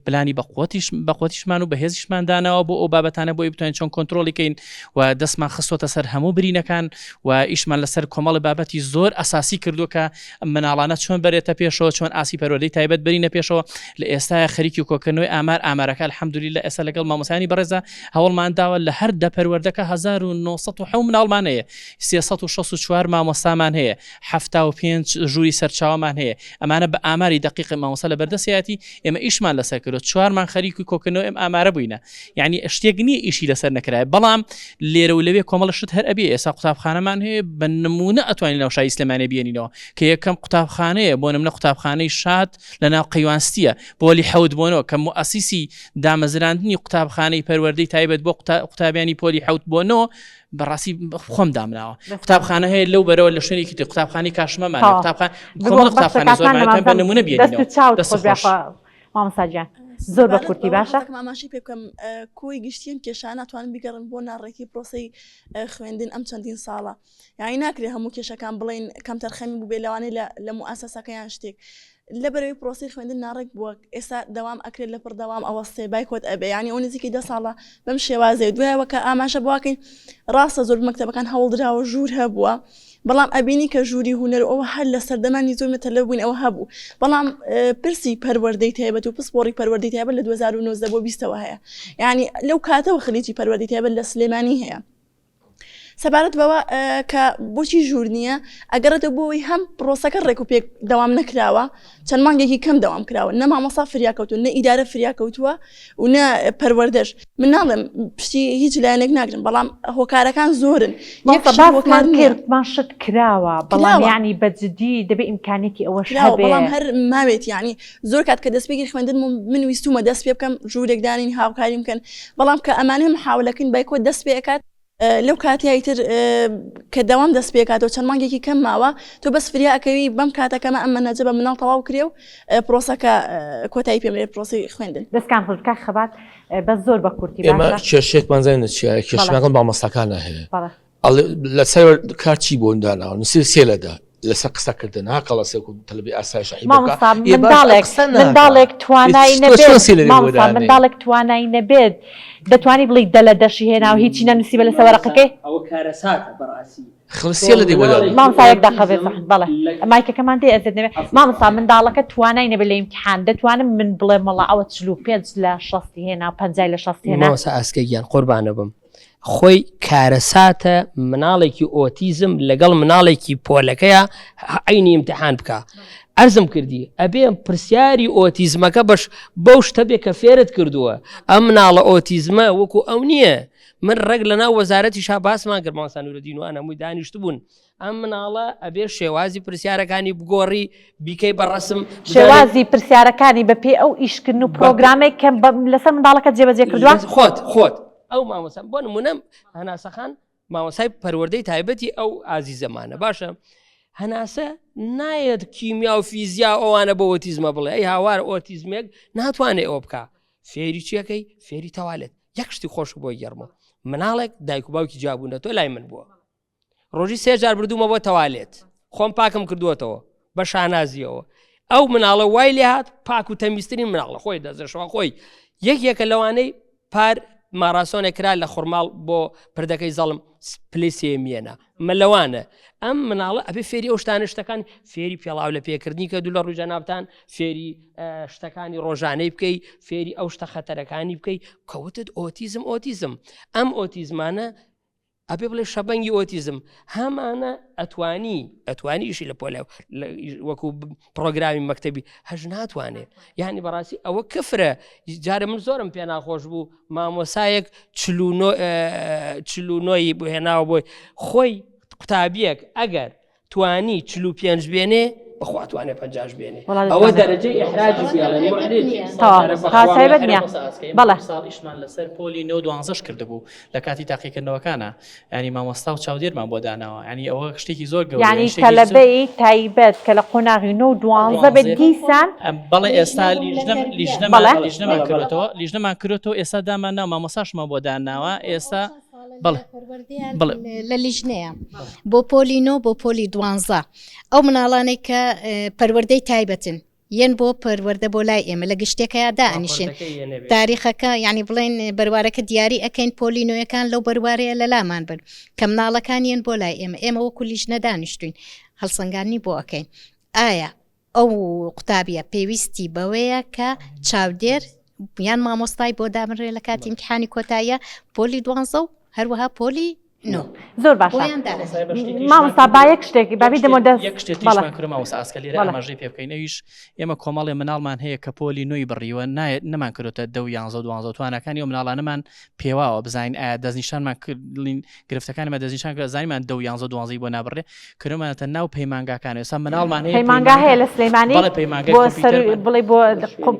پلانی بەقوتیش بەقوتیشمان و بەهێزیشمان داناوە بۆ ئەو بابەتانە بۆی بتوانین چۆن کۆنترۆڵی کەین و دەستمان خستۆتە سەر هەموو برینەکان و ئیشمان لەسەر کۆمەڵی بابەتی زۆر ئەساسی کردووە کە مناڵانە چۆن بەرێتە پێشەوە چۆن ئاسی پەروەردەی تایبەت بەرینە پێشەوە لە ئێستایا خەریکی کۆکردنەوەی ئامار ئامارەکە الحمدللە ئێستا لەگەڵ مامۆستایانی بەڕێزا هەوڵمان داوە لە هەر دە پەروەردەکە 1970 مناڵمان هەیە 364 مامۆستامان هەیە 75 ژووری سەرچاوەمان هەیە ئەمانە بە ئاماری دەقیق مامۆستا لە بەردەستیەتی ئێمە ئیشمان لەسەر کردووە چوارمان خەریکی کۆکردنەوەی ئەم ئامارە بووینە یعنی شتێک نییە ئیشی لەسەر نەکرایە بەڵام لێرە و لەوێ کۆمەڵە شت هەر ئەبێ ئێستا قوتابخانەمان هەیە بە نمونە ئەتوانین ناو شاری سلێمانی بێنینەوە کە یەکەم قوتابخانەیە بۆ نمونە قوتابخانەی شاد لە ناو قەیوانستیە پۆلی حەوت بۆ نۆ کە موئەسیسی دامەزراندنی قوتابخانەی پەروەردەی تایبەت بۆ قوتابیانی پۆلی حەوت بۆ نۆ بەڕاستی خۆم دامناوە قوتابخانە هەیە لەو بەرەوە لە شوێنێکی تر قوتابخانەی کاشمەمان هەیە قوتابخانە کۆمەڵە قوتابخانەی زۆرمان هەیە بە نمونە بێنینەوە دەست خۆش. مامۆستا گیان زۆر بە کورتی باشە ئاماژەی پێ بکەم کۆی گشتی ئەم کێشانە توانن بیگەڕن بۆ ناڕێکی پرۆسەی خوێندن ئەم چەندین ساڵە یانی ناکرێ هەموو کێشەکان بڵێن کەمتەرخەمی بووبێ لەوانەیە لە لە موئەسەسەکە یان شتێک. لەبەرەوەی پرۆسی خوێندن ناڕێک بووە ئێستا دەوام ئەکرێت لە پڕ دەوام ئەوەستێ بایکۆت ئەبێ یانی ئەو نزیکی دە ساڵە بەم شێوازەیە دوایەوە کە ئاماژە بۆکەین ڕاستە زۆر مەکتەبەکان هەوڵدراوە ژوور هەبووە بەڵام ئەبینی کە ژووری هوەر ئەوە هەر لە سەردەمانی زۆر متەلە بووین ئەوە هەبوو بەڵام پرسی پەروەردەی تایبەت و پسپۆڕی پەروەردەی تایبەت لە 2019 بۆ بیستەوە هەیە یعنی لەو کاتەوە خلیجی پەروەردەی تایبەت لە سلێمانی هەیە سەبارەت بەوە کە بۆچی ژوور نییە ئەگەڕێتەوە بۆی هەم پرۆسەکە ڕێک و پێک دەوام نەکراوە چەند مانگێکی کەم دەوام کراوە نە مامۆسا فریاکەوتو نە ئیدارە فریاکەوتووە و نە پەروەردەش من ناڵێم پشتی هیچ لایەنێک ناگرم بەڵام هۆکارەکان زۆرن باسمان کرد مان شت کراوە بەڵام ینی بەجددی دەبێ ئیمکانێتی ئەوەش بەڵام هەر ماوێت ینی زۆر کات کە دەستپێکی خوێندن من ویستومە دەست پێ بکەم ژوورێک دانین هاوکاریم بکەن بەڵام کە ئەمانە محاولەکەین بایکۆت دەست پێ ئەکات لەو کاتیای تر کە دەوام دەست پێکاتەوە چەند مانگێکی کەم ماوە تۆ بەس فریا ئەکەوی بەم کاتەکەمە ئەم مەنهەجە بە مناڵ تەواو کرێ و پرۆسەکە کۆتایی پێ بێت پرۆسی خوێندن. دەستکان خۆش کاک خەبات بەس زۆر بە کورتی ئێمە باشە کێشەیەکمان زانین چیە بەڵێ کێشەکان مامۆستاکانە هەیە بەڵێ ئەڵێ لەسەر کار چی بۆ داناوە نووسی سێ لەدا لەسەر قسەکردن ها کەڵەسێک و تەلەبی ئاسایش عیبەکە مامۆستا ئێ باش منداڵێک قسە ناکا منداڵێک توانای تۆ چۆن نەبێت سێ لەرێ بۆ مامۆستا دانێی منداڵێک توانای نەبێت دەتوانی بڵێی دە لە دەشی هێنا و هیچی نەنووسیبە لەسەر مامۆستا وەرەقەکەی؟ ئەوە کارەساتە بەڕاستی خڵ تۆ سێ لە دەی بۆ مناڵێکی دانێی مامۆستا یەک دەقە بێ ئۆتیزم زەحمەت بەڵێ لە مایکەکەمان دێ ئەزێت نەبێ عەفوو مامۆستا منداڵەکە توانای نەبێت لە ئیمتیحان دەتوانم من بڵێم وەڵا ئەوە 45 لە شەستی هێنا پەنجای لە شەست هێنا مامۆستا ئاسکە گیان قوربانە بم خۆی کارەساتە مناڵێکی ئۆتیزم لەگەڵ مناڵێکی پۆلەکەیە عینی ئیمتحان بکە ئەرزم کردی ئەبێ پرسیاری ئۆتیزمەکە بەش بەو شتە بێ کە فێرت کردووە ئەم مناڵە ئۆتیزمە وەکو ئەو نییە من ڕێک لە ناو وەزارەتی شا باسمان کرد مامۆستا نورەدین و ئەنەمووی دانیشتبوون ئەم مناڵە ئەبێ شێوازی پرسیارەکانی بگۆڕی بیکەی بە ڕەسم شێوازی پرسیارەکانی بە پێی ئەو ئیشکردن و پرۆگرامێک کە لەسەر منداڵەکە جێبەجێ کردووە خۆت خۆت ئەو مامۆستا بۆ نمونە هەناسەخان مامۆسای پەروەردەی تایبەتی ئەو ئازیزەمانە باشە هەناسە نایەت کیمیا و فیزیا ئەوانە بۆ ئۆتیزمە بڵێ ئەی هاوار ئۆتیزمێک ناتوانێت ئەوە بکە فێری چیەکەی فێری تەوالێت یەک شتی خۆش بۆ گەرمە مناڵێک دایک و باوکی جیابوونە تۆ لای من بووە ڕۆژی سێ جار بردوومە بۆ تەوالێت خۆم پاکم کردووەتەوە بە شانازیەوە ئەو مناڵە وای لێ هات پاک و تەمیسترین مناڵە خۆی دەزەشەوە خۆی یەکێکە لەوانەی پار ماراسۆنێک کرا لە خورماڵ بۆ پردەکەی زەڵم پلی سێمیەنە مەلەوانە ئەم مناڵە ئەبێ فێری ئەو شتانە شتەکان فێری پێڵاو لە پێکردنی کە دوو لە ڕووی جەنابتان فێری شتەکانی ڕۆژانەی بکەی فێری ئەو شتە خەتەرەکانی بکەی کەوتت ئۆتیزم ئۆتیزم ئەم ئۆتیزمانە ئەبێ بڵێ شەبەنگی ئۆتیزم هەمانە ئەتوانی ئەتوانی ئیشی لە پۆلە وەکو پرۆگرامی مەکتتەبی هەش ناتوانێت یعنی بەڕاستی ئەوە کفرە جارە من زۆرم پێ ناخۆش بوو مامۆسایەک چلونۆی بۆ هێناوە بۆی خۆی قوتابیەک ئەگەر توانی 45 بێنێ بەخوا توانێ پەنجاش بێنێ ئەوە دەرەجەی ئیحراجی بێڵێن محرج تایبەت نییە بەڵێ ساڵ ئیشمان لەسەر پۆلی نۆ دوانزەش کردبوو لە کاتی تاقیکردنەوەکانە ینی مامۆستا و چاودێرمان بۆ داناوە ینی ئەوە شتێکی زۆر گەورەیە یعنی شتێکی زۆر تەلەبەی تایبەت کە لە قۆناغی نۆ و دوانزە بێت دیسان بەڵێ ئێستا لیژنەم لیژنەمان بەڵێ. لیژنەمان کردوەتەوە لیژنەمان کردوەتەوە ئێستا دامان ناو مامۆستاشمان بۆ داناوە ئێستا بەڵێ بەڵێ. لە لیژنەیە بۆ پۆلی نۆ بۆ پۆلی دوانزە ئەو مناڵانەی کە پەروەردەی تایبەتن یەن بۆ پەروەردە بۆ لای ئێمە لە گشتێکەیا دائەنیشن تاریخەکە یعنی بڵێن بەروارەکە دیاری ئەەکەین پۆلی نوێەکان لەو بەروارەیە لە لامان بن کە مناڵەکان یەن بۆ لای ئێمە ئێمە وەکو لیژنە دانیشتوین هەڵسەنگانی بۆ ئەەکەین ئایا ئەو قوتابیە پێویستی بەوەیە کە چاودێر یان مامۆستای بۆ دابنرێ لە کاتی ئیمتیحانی کۆتاییە پۆلی دوانزە و هەروەها پۆلی نۆ زۆر باشە بۆیان دابنرێ. مامۆستا با یەک شتێک با بیدەمەوە دەست یەک شتێ بەڵێ. تریشمان کردو مامۆستا ئاسکە لێرە بەڵێ. ئاماژەی پێ بکەین ئەویش ئێمە کۆمەڵێ مناڵمان هەیە کە پۆلی نۆی بڕیوە نایەت نەمان کردۆتە دە و یانزە و دوانزە و تواناکانی ئەو مناڵانەمان پێواوە بزانین ئایا دەستنیشانمان کردین گرفتەکانمان دەستنیشان کرد زانیمان دە و یانزە و دوانزەی بۆ نابڕێ کردومانەتە ناو پەیمانگاکان ئێستا مناڵمان هەیە پەیمانگا هەیە لە سلەیمانی بەڵێ پەیمانگای بۆ سەر کۆمپیوتەرمان بڵێ بۆ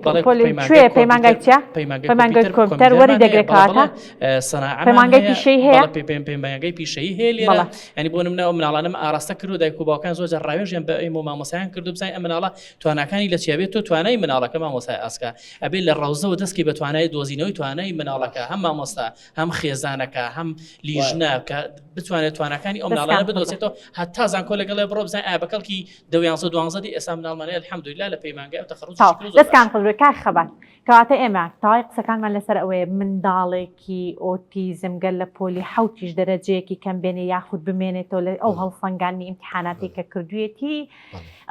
بەڵێ پۆلی پەیمانگای کوێ پەیمانگای کۆمپیوتەر چیە پەیمانگای پەیمانگای کۆمپیوتەر کۆمپیوتەر وەری کۆمپیوتەرمان هەیە دەگرێت بەڵێ کەواتە بەڵێ سەناعەمان پەیمانگای هەیە پیشەیی هەیە بەڵێ پەیمانگای. پەیمانگای پیشەیی هەیە لێرە ینی بۆ نمونە ئەو مناڵانم ئاراستە کردو دایک و باوکان زۆر جار ڕاوێژیان بە ئێمە و مامۆسایان کردو بزانین ئەم مناڵە تواناکانی لە چیا بێت تۆ توانای مناڵەکە مامۆسای ئاسکا ئەبێ لە ڕەوزەوە دەستکی بە توانای دۆزینەوەی توانای مناڵەکە هەم مامۆستا هەم خێزانەکە هەم لیژنە کە بتوانێت تواناکانی ئەو مناڵانە بدۆزێتەوە هەتا زانکۆ لەگەڵێ بڕۆ بزانین ئایا بە کەڵکی دە یانزە دوانزە دی ئێستا مناڵمانەیە الحمدلله لە پەیمانگای ئەو تەخەڕوجی تەواو دەستکان خۆش بێت کاک خەبات کەواتە ئێمە تەواوی قسەکانمان لەسەر ئەوەیە منداڵێکی ئۆتیزم گەر لە پۆلی حەوتیش دەرەجەیەکی کەم بێنێ یاخود بمێنێتەوە لە ئەو هەڵسەنگاندنی ئیمتیحاناتەی کە کردوویەتی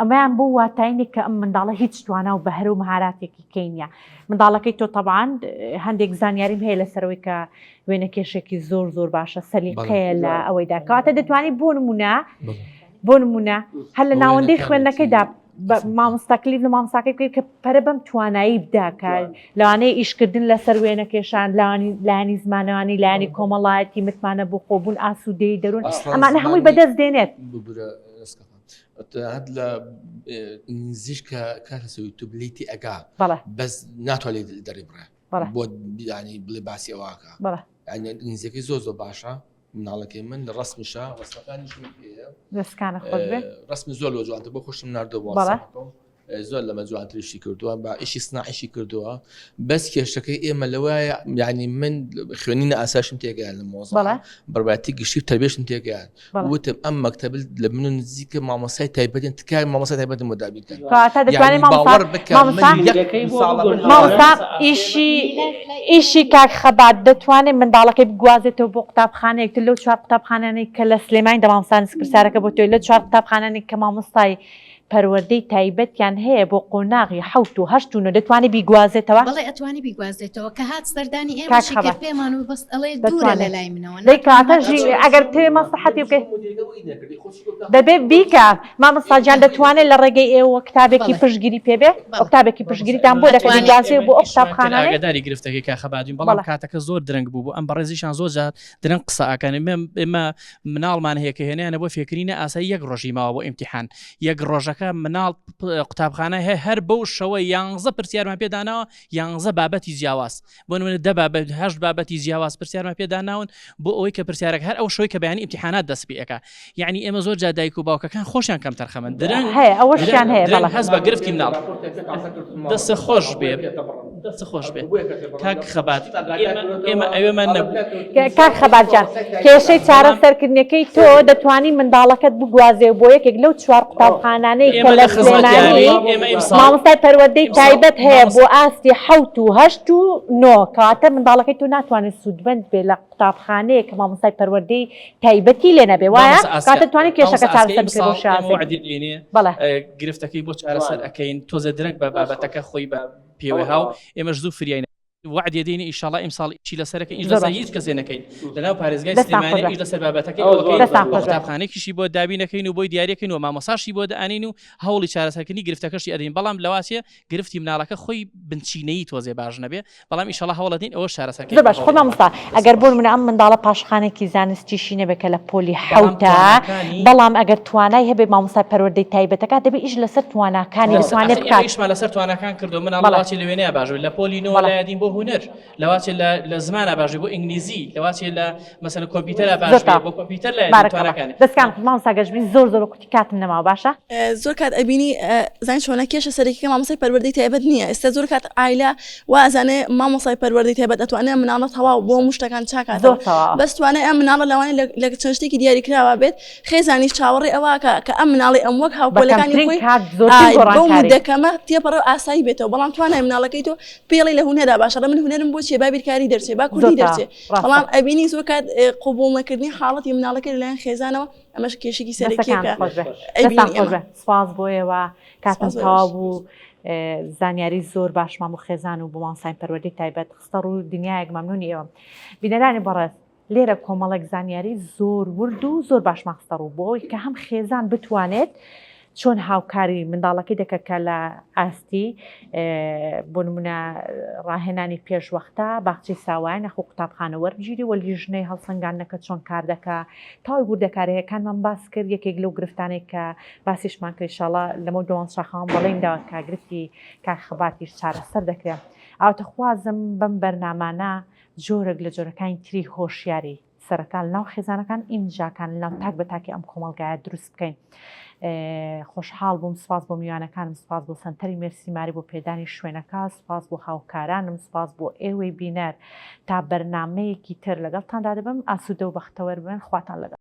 ئەمەیان بۆ واتای نیە کە ئەم منداڵە هیچ توانا و بەهرە و مەهاراتێکی کەی نیە منداڵەکەی تۆ تەبعەن هەندێک زانیاریم هەیە لەسەرەوەی کە وێنەکێشێکی زۆر زۆر باشە سەلیقەیە لە ئەوەیدا کەواتە دەتوانانی بۆ نمونە بۆ نمونە هەر لە ناوەندەی خوێندنەکەیدا مامۆستا کلیف لە مامۆستاکەی بکەیت کە پەرە بەم توانایی بدا کە لەوانەیە ئیشکردن لەسەر وێنەکێشان لانی لایەنی زمانەوانی لایەنی کۆمەڵایەتی متمانە بۆ خۆبوون ئاسوودەی دەروون ئەمانە هەمووی بەدەست دێنێت. تەنانەت لە ئینگلیزیش کە کات لەسەر یوتیوب لێی تێئەگا بەس ناتوانێت دەری بڕێ بۆ ینی بڵێ باسی ئەوەکە ئینگلیزیەکەی زۆر زۆر باشە مناڵەکەی من لە ڕسمیشە ڕسمەکانیشم دەستکانە خۆش بێ ڕسمی زۆر لۆ جوانتر بۆ خۆشم ناردەوە زۆر لەمە جوانتریشی کردووە با ئیشی سناعیشی کردووە بەس کێشەکەی ئێمە لەوایە یعنی من خوێنینە ئاساشم تێگەیان لە مۆزە بڕباتی گشتی و تربێشم تێگەیان وتم ئەم مەکتەب لە من و نزیکە مامۆسای تایبەتن تکای مامۆسای تایبەتم بۆ دابین کەن کەواتە دەتوانێت مامۆستا ئیشی ئیشی کاک خەبات دەتوانێت منداڵەکەی بگوازێتەوە بۆ قوتابخانەیەک تر لەو چوار قوتابخانانەی کە لە سلێمانی دە مامۆستا نزیک پرسیارەکە بۆ تۆی لە چوار قوتابخانانەی کە مامۆستای پەروەردەی تایبەتیان هەیە بۆ قۆناغی حەوت و هەشت و نۆ دەتوانێت بیگوازێتەوە؟ بەڵێ ئەتوانی بیگوازێتەوە کە هات سەردانی ئێمەشی کرد پێمان و بەس ئەڵێ دوورە لە لای منەوە دەی کاتە ژی ئەگەر بتەوێ مەسڵەحەتی بکەی دەبێ بیکا مامۆستا گیان دەتوانێت لە ڕێگەی ئێوە کتابێکی پشتگیری پێ بێ ئەو کتابێکی پشتگیریتان بۆ دەکەن بیگوازێ بۆ ئەو قوتابخانانەی ئاگاداری گرفتەکەی کاک خەباتین بەڵام کاتەکە زۆر درەنگ بوو بۆ ئەم بەڕێزیشان زۆر جار درەنگ قسە ئەکەن ئێمە مناڵمان هەیە کە هێنیانە بۆ فێکرینە ئاسایی یەک ڕۆژی ماوە بۆ ئیمتیحان یەک ڕۆژەکە مناڵ قوتابخانە هەیە هەر بەو شەوە یانزە پرسیارمان پێداناوە یانزە بابەتی جیاواز بۆ نمونە دە بابەت هەشت بابەتی جیاواز پرسیارمان پێداناون بۆ ئەوەی کە پرسیارەکە هەر ئەو شەوەی کە بەیانی ئیمتیحانات دەست پێ ئەکا یعنی ئێمە زۆر جار دایک و باوکەکان خۆشیان کەم تەرخەمن درەنگ هەیە ئەوەشیان هەیە درەنگ هەست بە گرفتی مناڵ دەست خۆش بێ دەست خۆش بێ کاک خەبات ئێمە ئەوێمان نەبوو. کاک خەبات جان کێشەی چارەسەرکردنەکەی تۆ دەتوانی منداڵەکەت بگوازێ بۆ یەکێک لەو چوار قوتابخانانەی کە لە سلێمانی مامۆستای پەروەردەی تایبەت هەیە بۆ ئاستی حەوت و هەشت و نۆ کەواتە منداڵەکەی تۆ ناتوانێت سوودمەند بێ لە قوتابخانەیەک کە مامۆستای پەروەردەی تایبەتی لێ نەبێ وایە کاتە توانێت کێشەکە چارەسەر بکرێت بۆ شازێک بەڵێ گرفتەکەی بۆ چارەسەر ئەەکەین تۆزە درەنگ بە بابەتەکە خۆی بە پێوەی هاو ئێمەش زوو فریای وەعدی دەینێ ئیشەڵا ئیمساڵ ئیشی لەسەرەکە ئیش لەسەر هیچ کەسێ نەکەین لەناو پارێزگای سلێمانی ئیش لەسەر بابەتەکەی ئەوەکەین قوتابخانەیەکیشی بۆ دابین ئەکەین و بۆی دیاریەکەین و مامۆساشی بۆ دەئانین و هەوڵی چارەسەرکردنی گرفتەکەشی ئەدەین بەڵام لەواچێ گرفتی مناڵەکە خۆی بنچینەیی تۆزێ باش نەبێ بەڵام ئیشەڵا هەوڵەدەین ئەوەش چارەسەرکەین زۆر باش خۆ مامۆستا ئەگەر بۆ نمونە ئەم منداڵە پاشخانێکی زانستیشی نەبێ کە لە پۆلی حەوتە بەڵام ئەگەر توانای هەبێ مامۆستای پەروەردەی تایبەتەکە دەبێ ئیش لەسەر تواناکانی بتوانێ بکات. ئیشمان لەسەر تواناکان کردو مناڵ لەواچێ لە وێنەیە باش بێت لە پۆلی نۆ لایەدین بۆ هونەر لەواچێ لە زمانە باش بۆ ئینگلیزی لەواچێ لە مەسەلەن کۆمپیوتەرە باش بێت بۆ کۆمپیوتەر لایەدین تواناکانی. دەستکان مامۆستا گەشبین زۆر زۆر کورتی کاتم نەماوە باشە. زۆر کات ئەبینی زانی چۆنە کێشە سەرەکیەکە مامۆستای پەروەردەی تایبەت نییە ئێستا زۆر کات عایلە وا ئەزانێ مامۆستای پەروەردەی تایبەت ئەتوانێ ئەم مناڵە تەواو بۆ هەموو شتەکان چاکاتەوە بەس توانای ئەم مناڵە لەوانەیە لە چەند شتێکی دیاریکراوە بێت خێزانیش چاوەڕێ ئەوە کە کە ئەم مناڵی ئەم وەک هاوپۆلەکانی خۆی بەو مودە کەمە تێپەڕێ و ئاسایی بێتەوە بەڵام توانای مناڵەکەی تۆ پێڵی لە هونەرا باشە من هونەرم بۆ چیە با بیرکاری دەرچێ با کوردی دەرچێ بەڵام ئەبینی زۆر کات قبوڵ نەکردنی حاڵەتی مناڵەکەی لەلایەن خێزانەوە ئەمەش کێشێکی سەرەکیەکە سپاس بۆ ئێوە کاتم تەواو بوو زانیاری زۆر باشمان بۆ خێزان و بۆ مامۆستای پەروەردەی تایبەت خستە ڕوو دنیایەک مەمنونی ئێوە بینەرانی بەڕێز لێرە کۆمەڵێک زانیاری زۆر ورد و زۆر باشمان خستە ڕوو بۆ ئەوەی کە هەم خێزان بتوانێت چۆن هاوکاری منداڵەکەی دەکە کە لە ئاستی بۆ نمونە ڕاهێنانی پێشوەختە باخچەی ساوایان یاخۆ قوتابخانە وەربگیری و لیژنەی هەڵسەنگاندنەکە چۆن کار دەکا تەواوی وردەکارییەکانمان باس کرد یەکێک لەو گرفتانەی کە باسیشمان کرد ئیشاڵا لەمەو دوان شاخەوان بەڵێن داوە کە گرفتی کاک خەباتیش چارەسەر دەکرێت ئاواتەخوازم بەم بەرنامانە جۆرێک لە جۆرەکانی تری هۆشیاری. سەرەتا لەناو خێزانەکان ئینجاکان لەناو تاک بە تاکی ئەم کۆمەڵگایە دروست بکەین. خۆشحاڵ بووم سوپاس بۆ میوانەکانم سوپاس بۆ سەنتەری مێرسی ماری بۆ پێدانی شوێنەکە سوپاس بۆ هاوکارانم سوپاس بۆ ئێوەی بینەر تا بەرنامەیەکی تر لەگەڵتاندا دەبم ئاسوودە و بەختەوەر بن خواتان لەگەڵ.